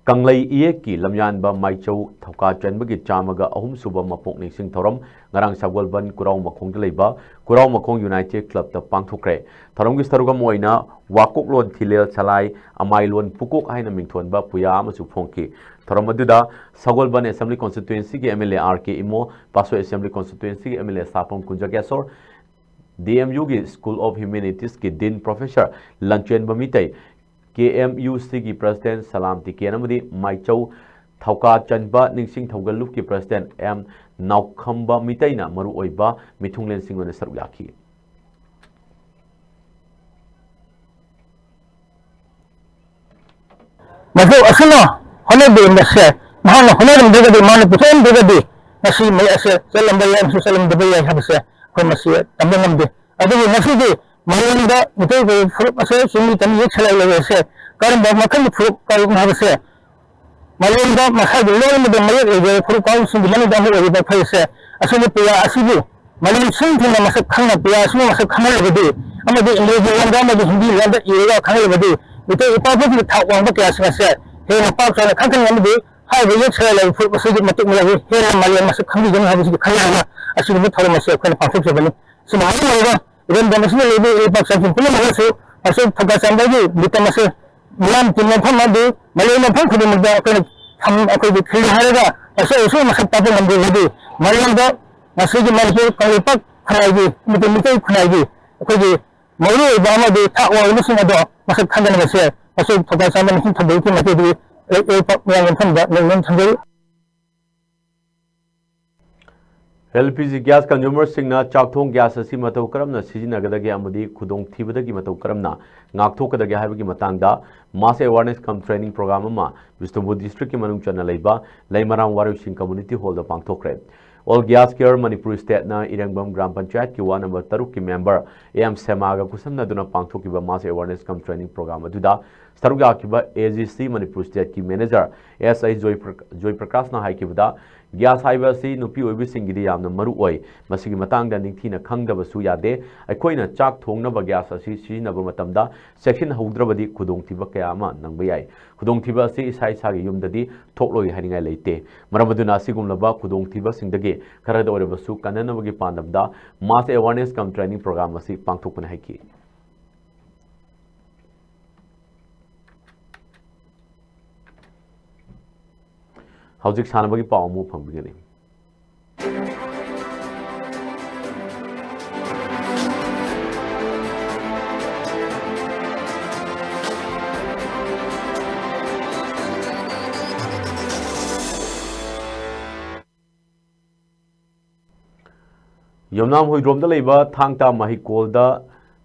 ꯀꯪꯂꯩ ꯏꯌꯦꯛꯀꯤ ꯂꯝꯌꯥꯟꯕ ꯃꯥꯏꯆꯧ ꯊꯧꯀꯥ ꯆꯟꯕꯒꯤ ꯆꯥꯝꯃꯒ ꯑꯍꯨꯝ ꯁꯨꯕ ꯃꯄꯣꯛ ꯅꯤꯡꯁꯤꯡ ꯊꯧꯔꯝ ꯉꯔꯥꯡ ꯁꯒꯣꯜꯕꯟ ꯀꯨꯔꯥꯎ ꯃꯈꯣꯡꯗ ꯂꯩꯕ ꯀꯨꯔꯥꯎ ꯃꯈꯣꯡ ꯌꯨꯅꯥꯏꯇꯦꯗ ꯀ꯭ꯂꯕꯇ ꯄꯥꯡꯊꯣꯛꯈ꯭ꯔꯦ꯫ ꯊꯧꯔꯝꯒꯤ ꯁꯔꯨꯛ ꯑꯃ ꯑꯣꯏꯅ ꯋꯥꯀꯣꯛꯂꯣꯟ ꯊꯤꯂꯦꯜ ꯁꯂꯥꯏ, ꯑꯃꯥꯏꯂꯣꯟ ꯄꯨꯀꯣꯛ ꯍꯥꯏꯅ ꯃꯤꯡꯊꯣꯟꯕ ꯄꯨꯌꯥ ꯑꯃꯁꯨ ꯐꯣꯡꯈꯤ꯫ ꯊꯧꯔꯝ ꯑꯗꯨꯗ ꯁꯒꯣꯜꯕꯟ ꯑꯦꯁꯦꯝꯕ꯭ꯂꯤ ꯀꯣꯟꯁꯇꯤꯇ꯭ꯋꯦꯟꯁꯤꯒꯤ M L A R K Imo, Patsoi assembly ꯀꯣꯟꯁꯇꯤꯇ꯭ꯋꯦꯟꯁꯤꯒꯤ M L A Sapam Kunjageshor, D M ꯌꯨꯒꯤ ꯁ꯭ꯀꯨꯜ ꯑꯣꯐ ꯍ꯭ꯌꯨꯃꯦꯅꯤꯇꯤꯁꯀꯤ dean professor Lanchenba Meitei, K M U ꯁꯤꯒꯤ ꯄ꯭ꯔꯁꯤꯗꯦꯟ ꯁꯂꯥꯝ ꯇꯤꯀꯦꯟ ꯑꯃꯗꯤ ꯃꯥꯏꯆꯧ ꯊꯧꯀꯥ ꯆꯟꯕ ꯅꯤꯡꯁꯤꯡ ꯊꯧꯒꯜꯂꯨꯞꯀꯤ ꯄ꯭ꯔꯁꯤꯗꯦꯟ ꯑꯦꯝ ꯅꯥꯎꯈꯝꯕ ꯃꯤꯇꯩꯅ ꯃꯔꯨꯑꯣꯏꯕ ꯃꯤꯊꯨꯡꯂꯦꯟꯁꯤꯡ ꯑꯣꯏꯅ ꯁꯔꯨꯛ ꯌꯥꯈꯤ꯫ ꯃꯗꯨ ꯑꯁꯨꯝꯅ ꯍꯣꯠꯅꯕꯤꯔꯝꯕꯁꯦ, ꯃꯍꯥꯛꯅ ꯍꯣꯠꯅꯔꯝꯗ꯭ꯔꯒꯗꯤ, ꯃꯥꯅ ꯄꯨꯊꯣꯛꯂꯝꯗ꯭ꯔꯒꯗꯤ ꯉꯁꯤ ꯃꯌꯦꯛ ꯑꯁꯦ ꯆꯠꯂꯝꯕ ꯌꯥꯏ ꯑꯃꯁꯨꯡ ꯆꯠꯂꯝꯗꯕ ꯌꯥꯏ ꯍꯥꯏꯕꯁꯦ ꯑꯩꯈꯣꯏ ꯃꯁꯤ ꯇꯝꯕ ꯉꯝꯗꯦ꯫ ꯑꯗꯨꯕꯨ ꯉꯁꯤꯗꯤ ꯃꯥꯂꯦꯝꯗ ꯃꯤꯇꯩ ꯀꯧꯕ ꯐꯨꯔꯨꯞ ꯑꯁꯦ ꯆꯤꯡꯃꯤ ꯇꯝꯃꯤ ꯌꯦꯛ ꯁꯂꯥꯏ ꯂꯩꯔꯤꯕ ꯑꯁꯦ ꯀꯔꯝꯕ ꯃꯈꯜꯒꯤ ꯐꯨꯔꯨꯞ ꯀꯧꯕꯅꯣ ꯍꯥꯏꯕꯁꯦ ꯃꯥꯂꯦꯝꯗ ꯃꯁꯥꯒꯤ ꯂꯣꯟ ꯑꯃꯗ ꯃꯌꯦꯛ ꯂꯩꯖꯔꯕ ꯐꯨꯔꯨꯞ ꯀꯥꯡꯂꯨꯞꯁꯤꯡꯒꯤ ꯃꯅꯨꯡꯗ ꯑꯃ ꯑꯣꯏꯔꯤꯕ ꯑꯩꯈꯣꯏ ꯑꯁꯦ ꯑꯁꯤꯒꯨꯝꯕ ꯄꯨꯌꯥ ꯑꯁꯤꯕꯨ ꯃꯥꯂꯦꯝ ꯁꯤꯟ ꯊꯨꯡꯅ ꯃꯁꯛ ꯈꯪꯅ ꯄꯨꯌꯥ ꯑꯁꯤꯕꯨ ꯃꯁꯛ ꯈꯪꯍꯜꯂꯕꯗꯤ ꯑꯃꯗꯤ ꯏꯪꯒ꯭ꯔꯦꯖꯤ ꯂꯣꯟꯗ ꯑꯃꯗꯤ ꯍꯤꯟꯗꯤ ꯂꯣꯟꯗ ꯏꯔꯒ ꯈꯪꯍꯜꯂꯕꯗꯤ ꯃꯤꯇꯩ ꯏꯄꯥ ꯏꯄꯨꯒꯤ ꯊꯥꯛ ꯋꯥꯡꯕ ꯀꯌꯥꯁꯤꯡ ꯑꯁꯦ ꯍꯦꯟꯅ ꯄꯥꯛ ꯆꯥꯎꯅ ꯈꯪꯍꯟꯒꯅꯤ ꯑꯃꯗꯤ ꯍꯥꯏꯔꯤꯕ ꯌꯦꯛ ꯁꯂꯥꯏ ꯂꯩꯕ ꯐꯨꯔꯨꯞ ꯑꯁꯤꯒꯤ ꯃꯇꯤꯛ ꯃꯒꯨꯟ ꯍꯦꯟꯅ ꯃꯥꯂꯦꯝ ꯃꯁꯛ ꯈꯪꯕꯤꯒꯅꯤ ꯍꯥꯏꯕꯁꯤꯒꯤ ꯈꯜꯂꯒ ꯑꯁꯤꯒꯨꯝꯕ ꯊꯧꯔꯝ ꯑꯁꯤ ꯑꯩꯈꯣꯏꯅ ꯄꯥꯡꯊꯣꯛꯆꯕꯅꯤ꯫ ꯁꯤꯅ ꯃꯔꯝ ꯑꯣꯏꯔꯒ ꯏꯔꯝꯗꯝ ꯑꯁꯤꯗ ꯂꯩꯕ ꯏꯔꯩꯄꯥꯛ ꯆꯥꯛꯁꯤꯡ ꯄꯨꯝꯅꯃꯛꯅꯁꯨ ꯃꯁꯤ ꯊꯧꯀꯥ ꯆꯥꯝꯕꯒꯤ ꯃꯇꯝ ꯑꯁꯤ ꯃꯤꯌꯥꯝ ꯇꯤꯟꯕ ꯃꯐꯝ ꯑꯃꯗꯤ ꯃꯥꯂꯦꯝ ꯃꯐꯝ ꯈꯨꯗꯤꯡꯃꯛꯇ ꯑꯩꯈꯣꯏꯅ ꯊꯝ-, ꯑꯩꯈꯣꯏꯒꯤ ꯈꯤꯜꯂꯤ ꯍꯥꯏꯔꯒ ꯑꯁꯣꯏ ꯑꯁꯣꯏ ꯃꯁꯛ ꯇꯥꯛꯄ ꯉꯝꯗ꯭ꯔꯒꯗꯤ ꯃꯔꯤꯗ ꯉꯁꯤꯒꯤ ꯃꯅꯤꯄꯨꯔ ꯀꯪꯂꯩꯄꯥꯛ ꯈꯨꯟꯅꯥꯏꯒꯤ ꯑꯃꯗꯤ ꯃꯤꯇꯩ ꯈꯨꯟꯅꯥꯏꯒꯤ ꯑꯩꯈꯣꯏꯒꯤ ꯃꯔꯨꯑꯣꯏꯕ ꯑꯃꯗꯤ ꯊꯥꯛ ꯋꯥꯡꯕꯁꯤꯡ ꯑꯗꯣ ꯃꯁꯛ ꯈꯪꯗꯅꯕꯁꯦ ꯑꯁꯣꯏ ꯊꯧꯗꯥ ꯆꯥꯝꯕ ꯅꯤꯡꯁꯤꯡ ꯊꯝꯕꯒꯤ ꯃꯇꯦꯡꯗꯤ ꯑꯩ ꯑꯩ ꯃꯌꯥꯝꯒꯤ ꯃꯐꯝꯗ ꯅꯣꯡꯅ ꯊꯝꯖꯔꯤ꯫ ꯑꯦꯜ ꯄꯤ ꯖꯤ ꯒ꯭ꯌꯥꯁ ꯀꯟꯖꯨꯃꯔꯁꯤꯡꯅ ꯆꯥꯛꯊꯣꯡ ꯒ꯭ꯌꯥꯁ ꯑꯁꯤ ꯃꯇꯧ ꯀꯔꯝꯅ ꯁꯤꯖꯤꯟꯅꯒꯗꯒꯦ ꯑꯃꯗꯤ ꯈꯨꯗꯣꯡꯊꯤꯕꯗꯒꯤ ꯃꯇꯧ ꯀꯔꯝꯅ ꯉꯥꯛꯊꯣꯛꯀꯗꯒꯦ ꯍꯥꯏꯕꯒꯤ ꯃꯇꯥꯡꯗ mass awareness cum training program ꯑꯃ ꯕꯤꯁꯅꯨꯄꯨꯔ district ꯀꯤ ꯃꯅꯨꯡ ꯆꯟꯅ ꯂꯩꯕ ꯂꯩꯃꯔꯥꯝ ꯋꯥꯔꯣꯏꯁꯤꯡ community hall ꯗ ꯄꯥꯡꯊꯣꯛꯈ꯭ꯔꯦ꯫ All Gas Care Manipur State ꯅ ꯏꯔꯦꯡꯕꯝ ꯒ꯭ꯔꯥꯝ ꯄꯟꯆꯥꯌꯠꯀꯤ ward number ꯇꯔꯨꯛꯀꯤ member ꯑꯦꯝ ꯁꯦꯃꯥꯒ ꯈꯨꯠꯁꯝꯅꯗꯨꯅ ꯄꯥꯡꯊꯣꯛꯈꯤꯕ mass awareness cum training program ꯑꯗꯨꯗ ꯁꯔꯨꯛ ꯌꯥꯈꯤꯕ ꯑꯦ ꯖꯤ ꯁꯤ ꯃꯅꯤꯄꯨꯔ ꯁ꯭ꯇꯦꯠꯀꯤ ꯃꯦꯅꯦꯖꯔ ꯑꯦꯁ ꯑꯥꯏ ꯖꯣꯏ ꯖꯣꯏ ꯄ꯭ꯔꯀꯥꯁꯅ ꯍꯥꯏꯈꯤꯕꯗ, ꯒ꯭ꯌꯥꯁ ꯍꯥꯏꯕ ꯑꯁꯤ ꯅꯨꯄꯤ ꯑꯣꯏꯕꯤꯁꯤꯡꯒꯤꯗꯤ ꯌꯥꯝꯅ ꯃꯔꯨ ꯑꯣꯏ꯫ ꯃꯁꯤꯒꯤ ꯃꯇꯥꯡꯗ ꯅꯤꯡꯊꯤꯅ ꯈꯪꯗꯕꯁꯨ ꯌꯥꯗꯦ꯫ ꯑꯩꯈꯣꯏꯅ ꯆꯥꯛ ꯊꯣꯡꯅꯕ ꯒ꯭ꯌꯥꯁ ꯑꯁꯤ ꯁꯤꯖꯤꯟꯅꯕ ꯃꯇꯝꯗ ꯆꯦꯛꯁꯤꯟꯍꯧꯗ꯭ꯔꯕꯗꯤ ꯈꯨꯗꯣꯡꯊꯤꯕ ꯀꯌꯥ ꯑꯃ ꯅꯪꯕ ꯌꯥꯏ꯫ ꯈꯨꯗꯣꯡꯊꯤꯕ ꯑꯁꯤ ꯏꯁꯥ ꯏꯁꯥꯒꯤ ꯌꯨꯝꯗꯗꯤ ꯊꯣꯛꯂꯣꯏ ꯍꯥꯏꯅꯤꯡꯉꯥꯏ ꯂꯩꯇꯦ꯫ ꯃꯔꯝ ꯑꯗꯨꯅ ꯑꯁꯤꯒꯨꯝꯂꯕ ꯈꯨꯗꯣꯡꯊꯤꯕꯁꯤꯡꯗꯒꯤ ꯈꯔꯗ ꯑꯣꯏꯔꯕꯁꯨ ꯀꯟꯅꯅꯕꯒꯤ ꯄꯥꯟꯗꯝꯗ mass awareness cum training program ꯑꯁꯤ ꯄꯥꯡꯊꯣꯛꯄꯅꯤ ꯍꯥꯏꯈꯤ꯫ ꯍꯧꯖꯤꯛ ꯁꯥꯟꯅꯕꯒꯤ ꯄꯥꯎ ꯑꯃꯨꯛ ꯐꯪꯕꯤꯒꯅꯤ꯫ ꯌꯨꯝꯅꯥꯝ ꯍꯨꯏꯗ꯭ꯔꯣꯝꯗ ꯂꯩꯕ ꯊꯥꯡ ꯇꯥ ꯃꯍꯩꯀꯣꯜꯗ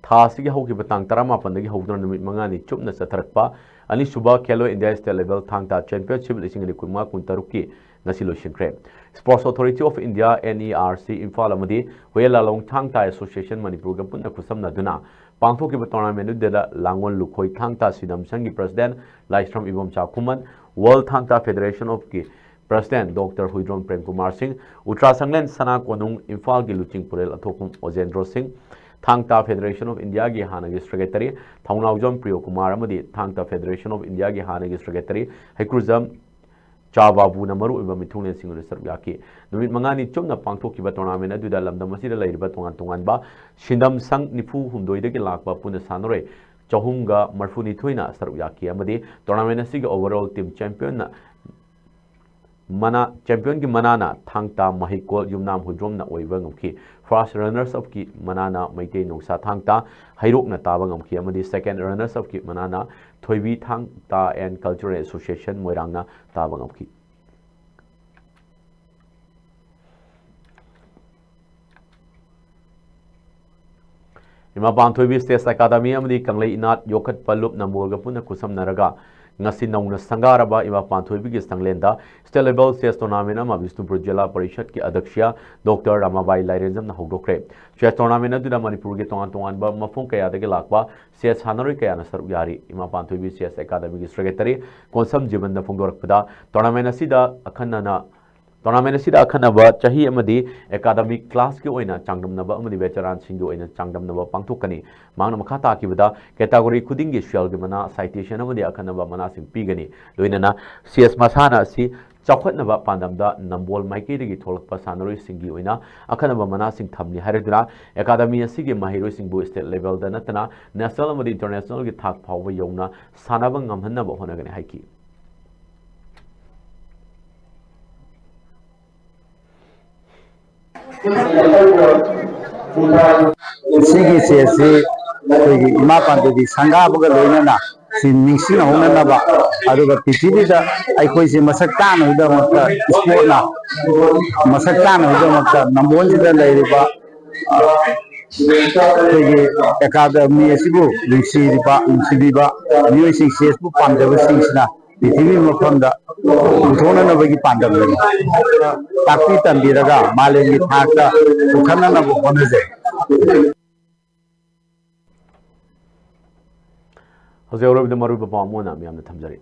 ꯊꯥ ꯑꯁꯤꯒꯤ ꯍꯧꯈꯤꯕ ꯇꯥꯡ ꯇꯔꯥꯃꯥꯄꯟꯗꯒꯤ ꯍꯧꯗꯨꯅ ꯅꯨꯃꯤꯠ ꯃꯉꯥꯅꯤ ꯆꯨꯞꯅ ꯆꯠꯊꯔꯛꯄ ꯑꯅꯤꯁꯨꯕ Khelo India State Level ꯊꯥꯡ ꯇꯥ Championship ꯂꯤꯁꯤꯡ ꯑꯅꯤ ꯀꯨꯟꯃꯉꯥ ꯀꯨꯟꯇꯔꯨꯛꯀꯤ ꯉꯁꯤ ꯂꯣꯏꯁꯤꯟꯈ꯭ꯔꯦ꯫ Sports Authority of India, N E R C, Imphal ꯑꯃꯗꯤ ꯍꯨꯌꯦꯟ ꯂꯥꯂꯣꯡ ꯊꯥꯡ ꯇꯥ Association ꯃꯅꯤꯄꯨꯔꯒ ꯄꯨꯟꯅ ꯈꯨꯠꯁꯝꯅꯗꯨꯅ ꯄꯥꯡꯊꯣꯛꯈꯤꯕ tournament ꯑꯗꯨꯗ ꯂꯥꯡꯒꯣꯜ ꯂꯨꯈꯣꯏ ꯊꯥꯡ ꯇꯥ ꯁꯤꯗꯝ ꯁꯪꯒꯤ president ꯂꯥꯏꯁ꯭ꯔꯝ ꯏꯕꯣꯝꯆꯥ ꯈꯨꯃꯟ, World ꯊꯥꯡ ꯇꯥ Federation of ꯀꯤ president Doctor ꯍꯨꯏꯗ꯭ꯔꯣꯝ ꯄ꯭ꯔꯦꯝꯀꯨꯃꯥꯔ ꯁꯤꯡ, ꯎꯇ꯭ꯔꯥ ꯁꯪꯂꯦꯟ ꯁꯅꯥ ꯀꯣꯅꯨꯡ ꯏꯝꯐꯥꯜꯒꯤ ꯂꯨꯆꯤꯡ ꯄꯨꯔꯦꯜ ꯑꯊꯣꯛꯄꯝ ꯑꯣꯖꯦꯟꯗ꯭ꯔꯣ ꯁꯤꯡ, ꯊꯥꯡ ꯇꯥ Federation of India ꯒꯤ ꯍꯥꯟꯅꯒꯤ secretary ꯊꯧꯅꯥꯎꯖꯝ ꯄ꯭ꯔꯤꯌꯣ ꯀꯨꯃꯥꯔ ꯑꯃꯗꯤ ꯊꯥꯡ ꯇꯥ Federation of India ꯒꯤ ꯍꯥꯟꯅꯒꯤ secretary ꯍꯩꯀ꯭ꯔꯨꯖꯝ ꯆꯥ ꯕꯥꯕꯨꯅ ꯃꯔꯨꯑꯣꯏꯕ ꯃꯤꯊꯨꯡꯂꯦꯟꯁꯤꯡ ꯑꯗꯨ ꯁꯔꯨꯛ ꯌꯥꯈꯤ꯫ ꯅꯨꯃꯤꯠ ꯃꯉꯥꯅꯤ ꯆꯨꯞꯅ ꯄꯥꯡꯊꯣꯛꯈꯤꯕ tournament ꯑꯗꯨꯗ ꯂꯝꯗꯝ ꯑꯁꯤꯗ ꯂꯩꯔꯤꯕ ꯇꯣꯉꯥꯟ ꯇꯣꯉꯥꯟꯕ ꯁꯤꯟꯗꯝ ꯁꯪ ꯅꯤꯐꯨ ꯍꯨꯝꯗꯣꯏꯗꯒꯤ ꯂꯥꯛꯄ ꯄꯨꯟꯅ ꯁꯥꯟꯅꯔꯣꯏ ꯆꯍꯨꯝꯒ ꯃꯔꯤꯐꯨ ꯅꯤꯊꯣꯏꯅ ꯁꯔꯨꯛ ꯌꯥꯈꯤ ꯑꯃꯗꯤ tournament ꯑꯁꯤꯒꯤ overall team championꯅ ꯃꯅꯥ, championꯒꯤ ꯃꯅꯥꯅ ꯊꯥꯡ ꯇꯥ ꯃꯍꯩꯀꯣꯜ ꯌꯨꯝꯅꯥꯝ ꯍꯨꯏꯗ꯭ꯔꯣꯝꯅ ꯑꯣꯏꯕ ꯉꯝꯈꯤ꯫ First runners upꯀꯤ ꯃꯅꯥꯅ ꯃꯩꯇꯩ ꯅꯣꯡꯁꯥ ꯊꯥꯡ ꯇꯥ ꯍꯩꯔꯣꯛꯅ ꯇꯥꯕ ꯉꯝꯈꯤ ꯑꯃꯗꯤ second runners upꯀꯤ ꯃꯅꯥꯅ ꯊꯣꯏꯕꯤ ꯊꯥꯡ ꯇꯥ and Cultural Association ꯃꯣꯏꯔꯥꯡꯅ ꯇꯥꯕ ꯉꯝꯈꯤ꯫ ꯏꯃꯥ ꯄꯥꯟꯊꯣꯏꯕꯤ Stage Academy ꯑꯃꯗꯤ ꯀꯪꯂꯩ ꯏꯅꯥꯠ ꯌꯣꯛꯈꯠꯄ ꯂꯨꯞ ꯅꯝꯕꯣꯜꯒ ꯄꯨꯟꯅ ꯈꯨꯠꯁꯝꯅꯔꯒ ꯉꯁꯤ ꯅꯧꯅ ꯁꯪꯒꯥꯔꯕ ꯏꯃꯥ ꯄꯥꯟꯊꯣꯏꯕꯤꯒꯤ ꯁꯪꯂꯦꯟꯗ state level chess tournament ꯑꯃ ꯕꯤꯁꯅꯨꯄꯨꯔ ꯖꯤꯂꯥ ꯄꯔꯤꯁꯠꯀꯤ ꯑꯗ꯭ꯌꯛꯁ ꯗꯣꯛꯇꯔ ꯔꯥꯃꯥꯕꯥꯏ ꯂꯥꯏꯔꯦꯟꯖꯝꯅ ꯍꯧꯗꯣꯛꯈ꯭ꯔꯦ꯫ Chess tournament ꯑꯗꯨꯗ ꯃꯅꯤꯄꯨꯔꯒꯤ ꯇꯣꯉꯥꯟ ꯇꯣꯉꯥꯟꯕ ꯃꯐꯝ ꯀꯌꯥꯗꯒꯤ ꯂꯥꯛꯄ chess ꯁꯥꯟꯅꯔꯣꯏ ꯀꯌꯥꯅ ꯁꯔꯨꯛ ꯌꯥꯔꯤ꯫ ꯏꯃꯥ ꯄꯥꯟꯊꯣꯏꯕꯤ Chess Academyꯒꯤ secretary ꯀꯣꯟꯁꯝ ꯖꯤꯕꯟꯅ ꯐꯣꯡꯗꯣꯔꯛꯄꯗ, tournament ꯑꯁꯤꯗ ꯑꯈꯟꯅꯅ Tournament ꯑꯁꯤꯗ ꯑꯈꯟꯅꯕ ꯆꯍꯤ ꯑꯃꯗꯤ academic classꯀꯤ ꯑꯣꯏꯅ ꯆꯥꯡꯗꯝꯅꯕ ꯑꯃꯗꯤ veteranꯁꯤꯡꯒꯤ ꯑꯣꯏꯅ ꯆꯥꯡꯗꯝꯅꯕ ꯄꯥꯡꯊꯣꯛꯀꯅꯤ꯫ ꯃꯍꯥꯛꯅ ꯃꯈꯥ ꯇꯥꯈꯤꯕꯗ, category ꯈꯨꯗꯤꯡꯒꯤ ꯁꯦꯜꯒꯤ ꯃꯅꯥ, citation ꯑꯃꯗꯤ ꯑꯈꯟꯅꯕ ꯃꯅꯥꯁꯤꯡ ꯄꯤꯒꯅꯤ꯫ ꯂꯣꯏꯅꯅ chess ꯃꯁꯥꯟꯅ ꯑꯁꯤ ꯆꯥꯎꯈꯠꯅꯕ ꯄꯥꯟꯗꯝꯗ ꯅꯝꯕꯣꯜ ꯃꯥꯏꯀꯩꯗꯒꯤ ꯊꯣꯛꯂꯛꯄ ꯁꯥꯟꯅꯔꯣꯏꯁꯤꯡꯒꯤ ꯑꯣꯏꯅ ꯑꯈꯟꯅꯕ ꯃꯅꯥꯁꯤꯡ ꯊꯝꯂꯤ ꯍꯥꯏꯔꯗꯨꯅ, academy ꯑꯁꯤꯒꯤ ꯃꯍꯩꯔꯣꯏꯁꯤꯡꯕꯨ state levelꯗ ꯅꯠꯇꯅ national ꯑꯃꯗꯤ internationalꯒꯤ ꯊꯥꯛ ꯐꯥꯎꯕ ꯌꯧꯅ ꯁꯥꯟꯅꯕ ꯉꯝꯍꯟꯅꯕ ꯍꯣꯠꯅꯒꯅꯤ ꯍꯥꯏꯈꯤ꯫ ꯁꯤꯒꯤ ꯆꯦꯁꯤ ꯑꯩꯈꯣꯏꯒꯤ ꯏꯃꯥ ꯄꯥꯟꯊꯣꯏꯕꯤ ꯁꯪꯒꯥꯕꯒ ꯂꯣꯏꯅꯅ ꯁꯤ ꯅꯤꯡꯁꯤꯡꯍꯧꯅꯅꯕ, ꯑꯗꯨꯒ ꯄ꯭ꯔꯤꯊꯤꯕꯤꯗ ꯑꯩꯈꯣꯏꯁꯦ ꯃꯁꯛ ꯇꯥꯛꯅꯕꯒꯤꯗꯃꯛꯇ sportꯅ ꯃꯁꯛ ꯇꯥꯛꯅꯕꯒꯤꯗꯃꯛꯇ ꯅꯝꯕꯣꯜꯁꯤꯗ ꯂꯩꯔꯤꯕ ꯑꯩꯈꯣꯏꯒꯤ academy ꯑꯁꯤꯕꯨ ꯅꯨꯡꯁꯤꯔꯤꯕ, ꯅꯨꯡꯁꯤꯕꯤꯕ ꯃꯤꯑꯣꯏꯁꯤꯡ, chessꯄꯨ ꯄꯥꯝꯖꯕꯁꯤꯡꯁꯤꯅ ꯄ꯭ꯔꯤꯊꯤꯕꯤ ꯃꯐꯝꯗ ꯄꯨꯊꯣꯛꯅꯅꯕꯒꯤ ꯄꯥꯟꯗꯝꯗꯅꯤ꯫ ꯇꯥꯛꯄꯤ ꯇꯝꯕꯤꯔꯒ ꯃꯥꯂꯦꯝꯒꯤ ꯊꯥꯛꯇ ꯄꯨꯈꯠꯅꯅꯕ ꯍꯣꯠꯅꯖꯩ꯫ ꯍꯧꯖꯤꯛ ꯑꯔꯣꯏꯕꯗ ꯃꯔꯨꯑꯣꯏꯕ ꯄꯥꯎ ꯑꯃ ꯑꯣꯏꯅ ꯃꯌꯥꯝꯗ ꯊꯝꯖꯔꯤ꯫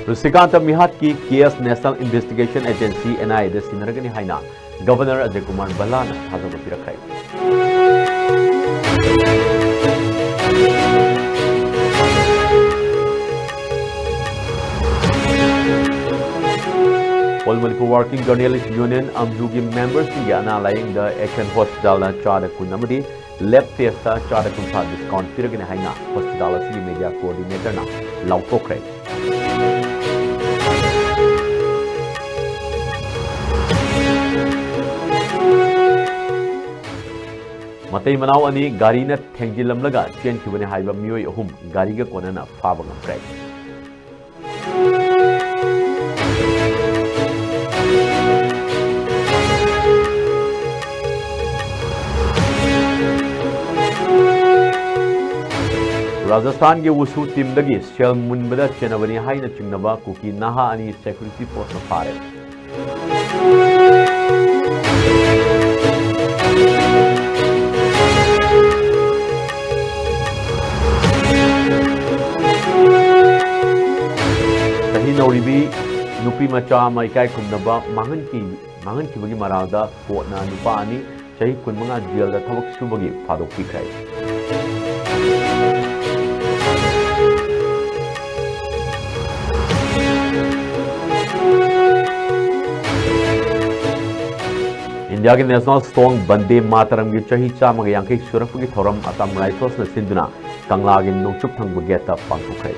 ꯔꯨꯁꯤꯀꯥꯟꯇ ꯃꯤꯍꯥꯠꯀꯤ case National Investigation Agency, NIAꯗ ꯁꯤꯟꯅꯔꯒꯅꯤ ꯍꯥꯏꯅ Governor ꯑꯖꯌ ꯀꯨꯃꯥꯔ ꯚꯜꯂꯥꯅ ꯊꯥꯖꯕ ꯄꯤꯔꯛꯈ꯭ꯔꯦ꯫ All Manipur Working Journalist Union, ꯑꯝꯖꯨꯒꯤ memberꯁꯤꯡꯒꯤ ꯑꯅꯥ ꯂꯥꯌꯦꯡꯗ Action Hospitalꯅ ꯆꯥꯗ ꯀꯨꯟ ꯑꯃꯗꯤ Lab Testꯇ ꯆꯥꯗ ꯀꯨꯟꯊ꯭ꯔꯥ discount ꯄꯤꯔꯒꯅꯤ ꯍꯥꯏꯅ hospital ꯑꯁꯤꯒꯤ media coordinatorꯅ ꯂꯥꯎꯊꯣꯛꯈ꯭ꯔꯦ꯫ ꯃꯇꯩ ꯃꯅꯥꯎ ꯑꯅꯤ ꯒꯥꯔꯤꯅ ꯊꯦꯡꯖꯤꯜꯂꯝꯂꯒ ꯆꯦꯟꯈꯤꯕꯅꯤ ꯍꯥꯏꯕ ꯃꯤꯑꯣꯏ ꯑꯍꯨꯝ ꯒꯥꯔꯤꯒ ꯀꯣꯟꯅꯅ ꯐꯥꯕ ꯉꯝꯈ꯭ꯔꯦ꯫ ꯔꯥꯖꯁꯊꯥꯟꯒꯤ ꯋꯨꯁꯨ teamꯗꯒꯤ ꯁꯦꯜ ꯃꯨꯟꯕꯗ ꯆꯦꯟꯅꯕꯅꯤ ꯍꯥꯏꯅ ꯆꯤꯡꯅꯕ ꯀꯨꯀꯤ ꯅꯍꯥ ꯑꯅꯤ security forceꯅ ꯐꯥꯔꯦ꯫ ꯆꯍꯤ ꯅꯧꯔꯤꯕꯤ ꯅꯨꯄꯤ ꯃꯆꯥ ꯑꯃ ꯏꯀꯥꯏ ꯈꯨꯝꯅꯕ ꯃꯥꯡꯍꯟꯈꯤ-, ꯃꯥꯡꯍꯟꯈꯤꯕꯒꯤ ꯃꯔꯥꯜꯗ courtꯅ ꯅꯨꯄꯥ ꯑꯅꯤ ꯆꯍꯤ ꯀꯨꯟꯃꯉꯥ jailꯗ ꯊꯕꯛ ꯁꯨꯕꯒꯤ ꯊꯥꯗꯣꯛꯄꯤꯈ꯭ꯔꯦ꯫ ꯏꯟꯗꯤꯌꯥꯒꯤ national song ꯕꯟꯗꯦ ꯃꯥꯇꯔꯝꯒꯤ ꯆꯍꯤ ꯆꯥꯝꯃꯒ ꯌꯥꯡꯈꯩ ꯁꯨꯔꯛꯄꯒꯤ ꯊꯧꯔꯝ Assam Riflesꯅ ꯁꯤꯟꯗꯨꯅ ꯀꯪꯂꯥꯒꯤ ꯅꯣꯡꯆꯨꯞ ꯊꯪꯕ gateꯇ ꯄꯥꯡꯊꯣꯛꯈ꯭ꯔꯦ꯫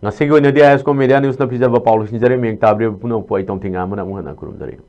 ꯉꯁꯤꯒꯤ ꯑꯣꯏꯅꯗꯤ ꯑꯥꯏ ꯑꯦꯁ ꯀꯣ media newsꯅ ꯄꯤꯖꯕ ꯄꯥꯎ ꯂꯣꯏꯁꯤꯟꯖꯔꯦ꯫ ꯃꯤꯌꯦꯡ ꯇꯥꯕꯤꯔꯤꯕ ꯄꯨꯝꯅꯃꯛꯄꯨ ꯑꯩ ꯇꯣꯝꯊꯤꯡ ꯉꯥꯟꯕꯅ ꯑꯃꯨꯛ ꯍꯟꯅ ꯈꯨꯔꯨꯝꯖꯔꯤ꯫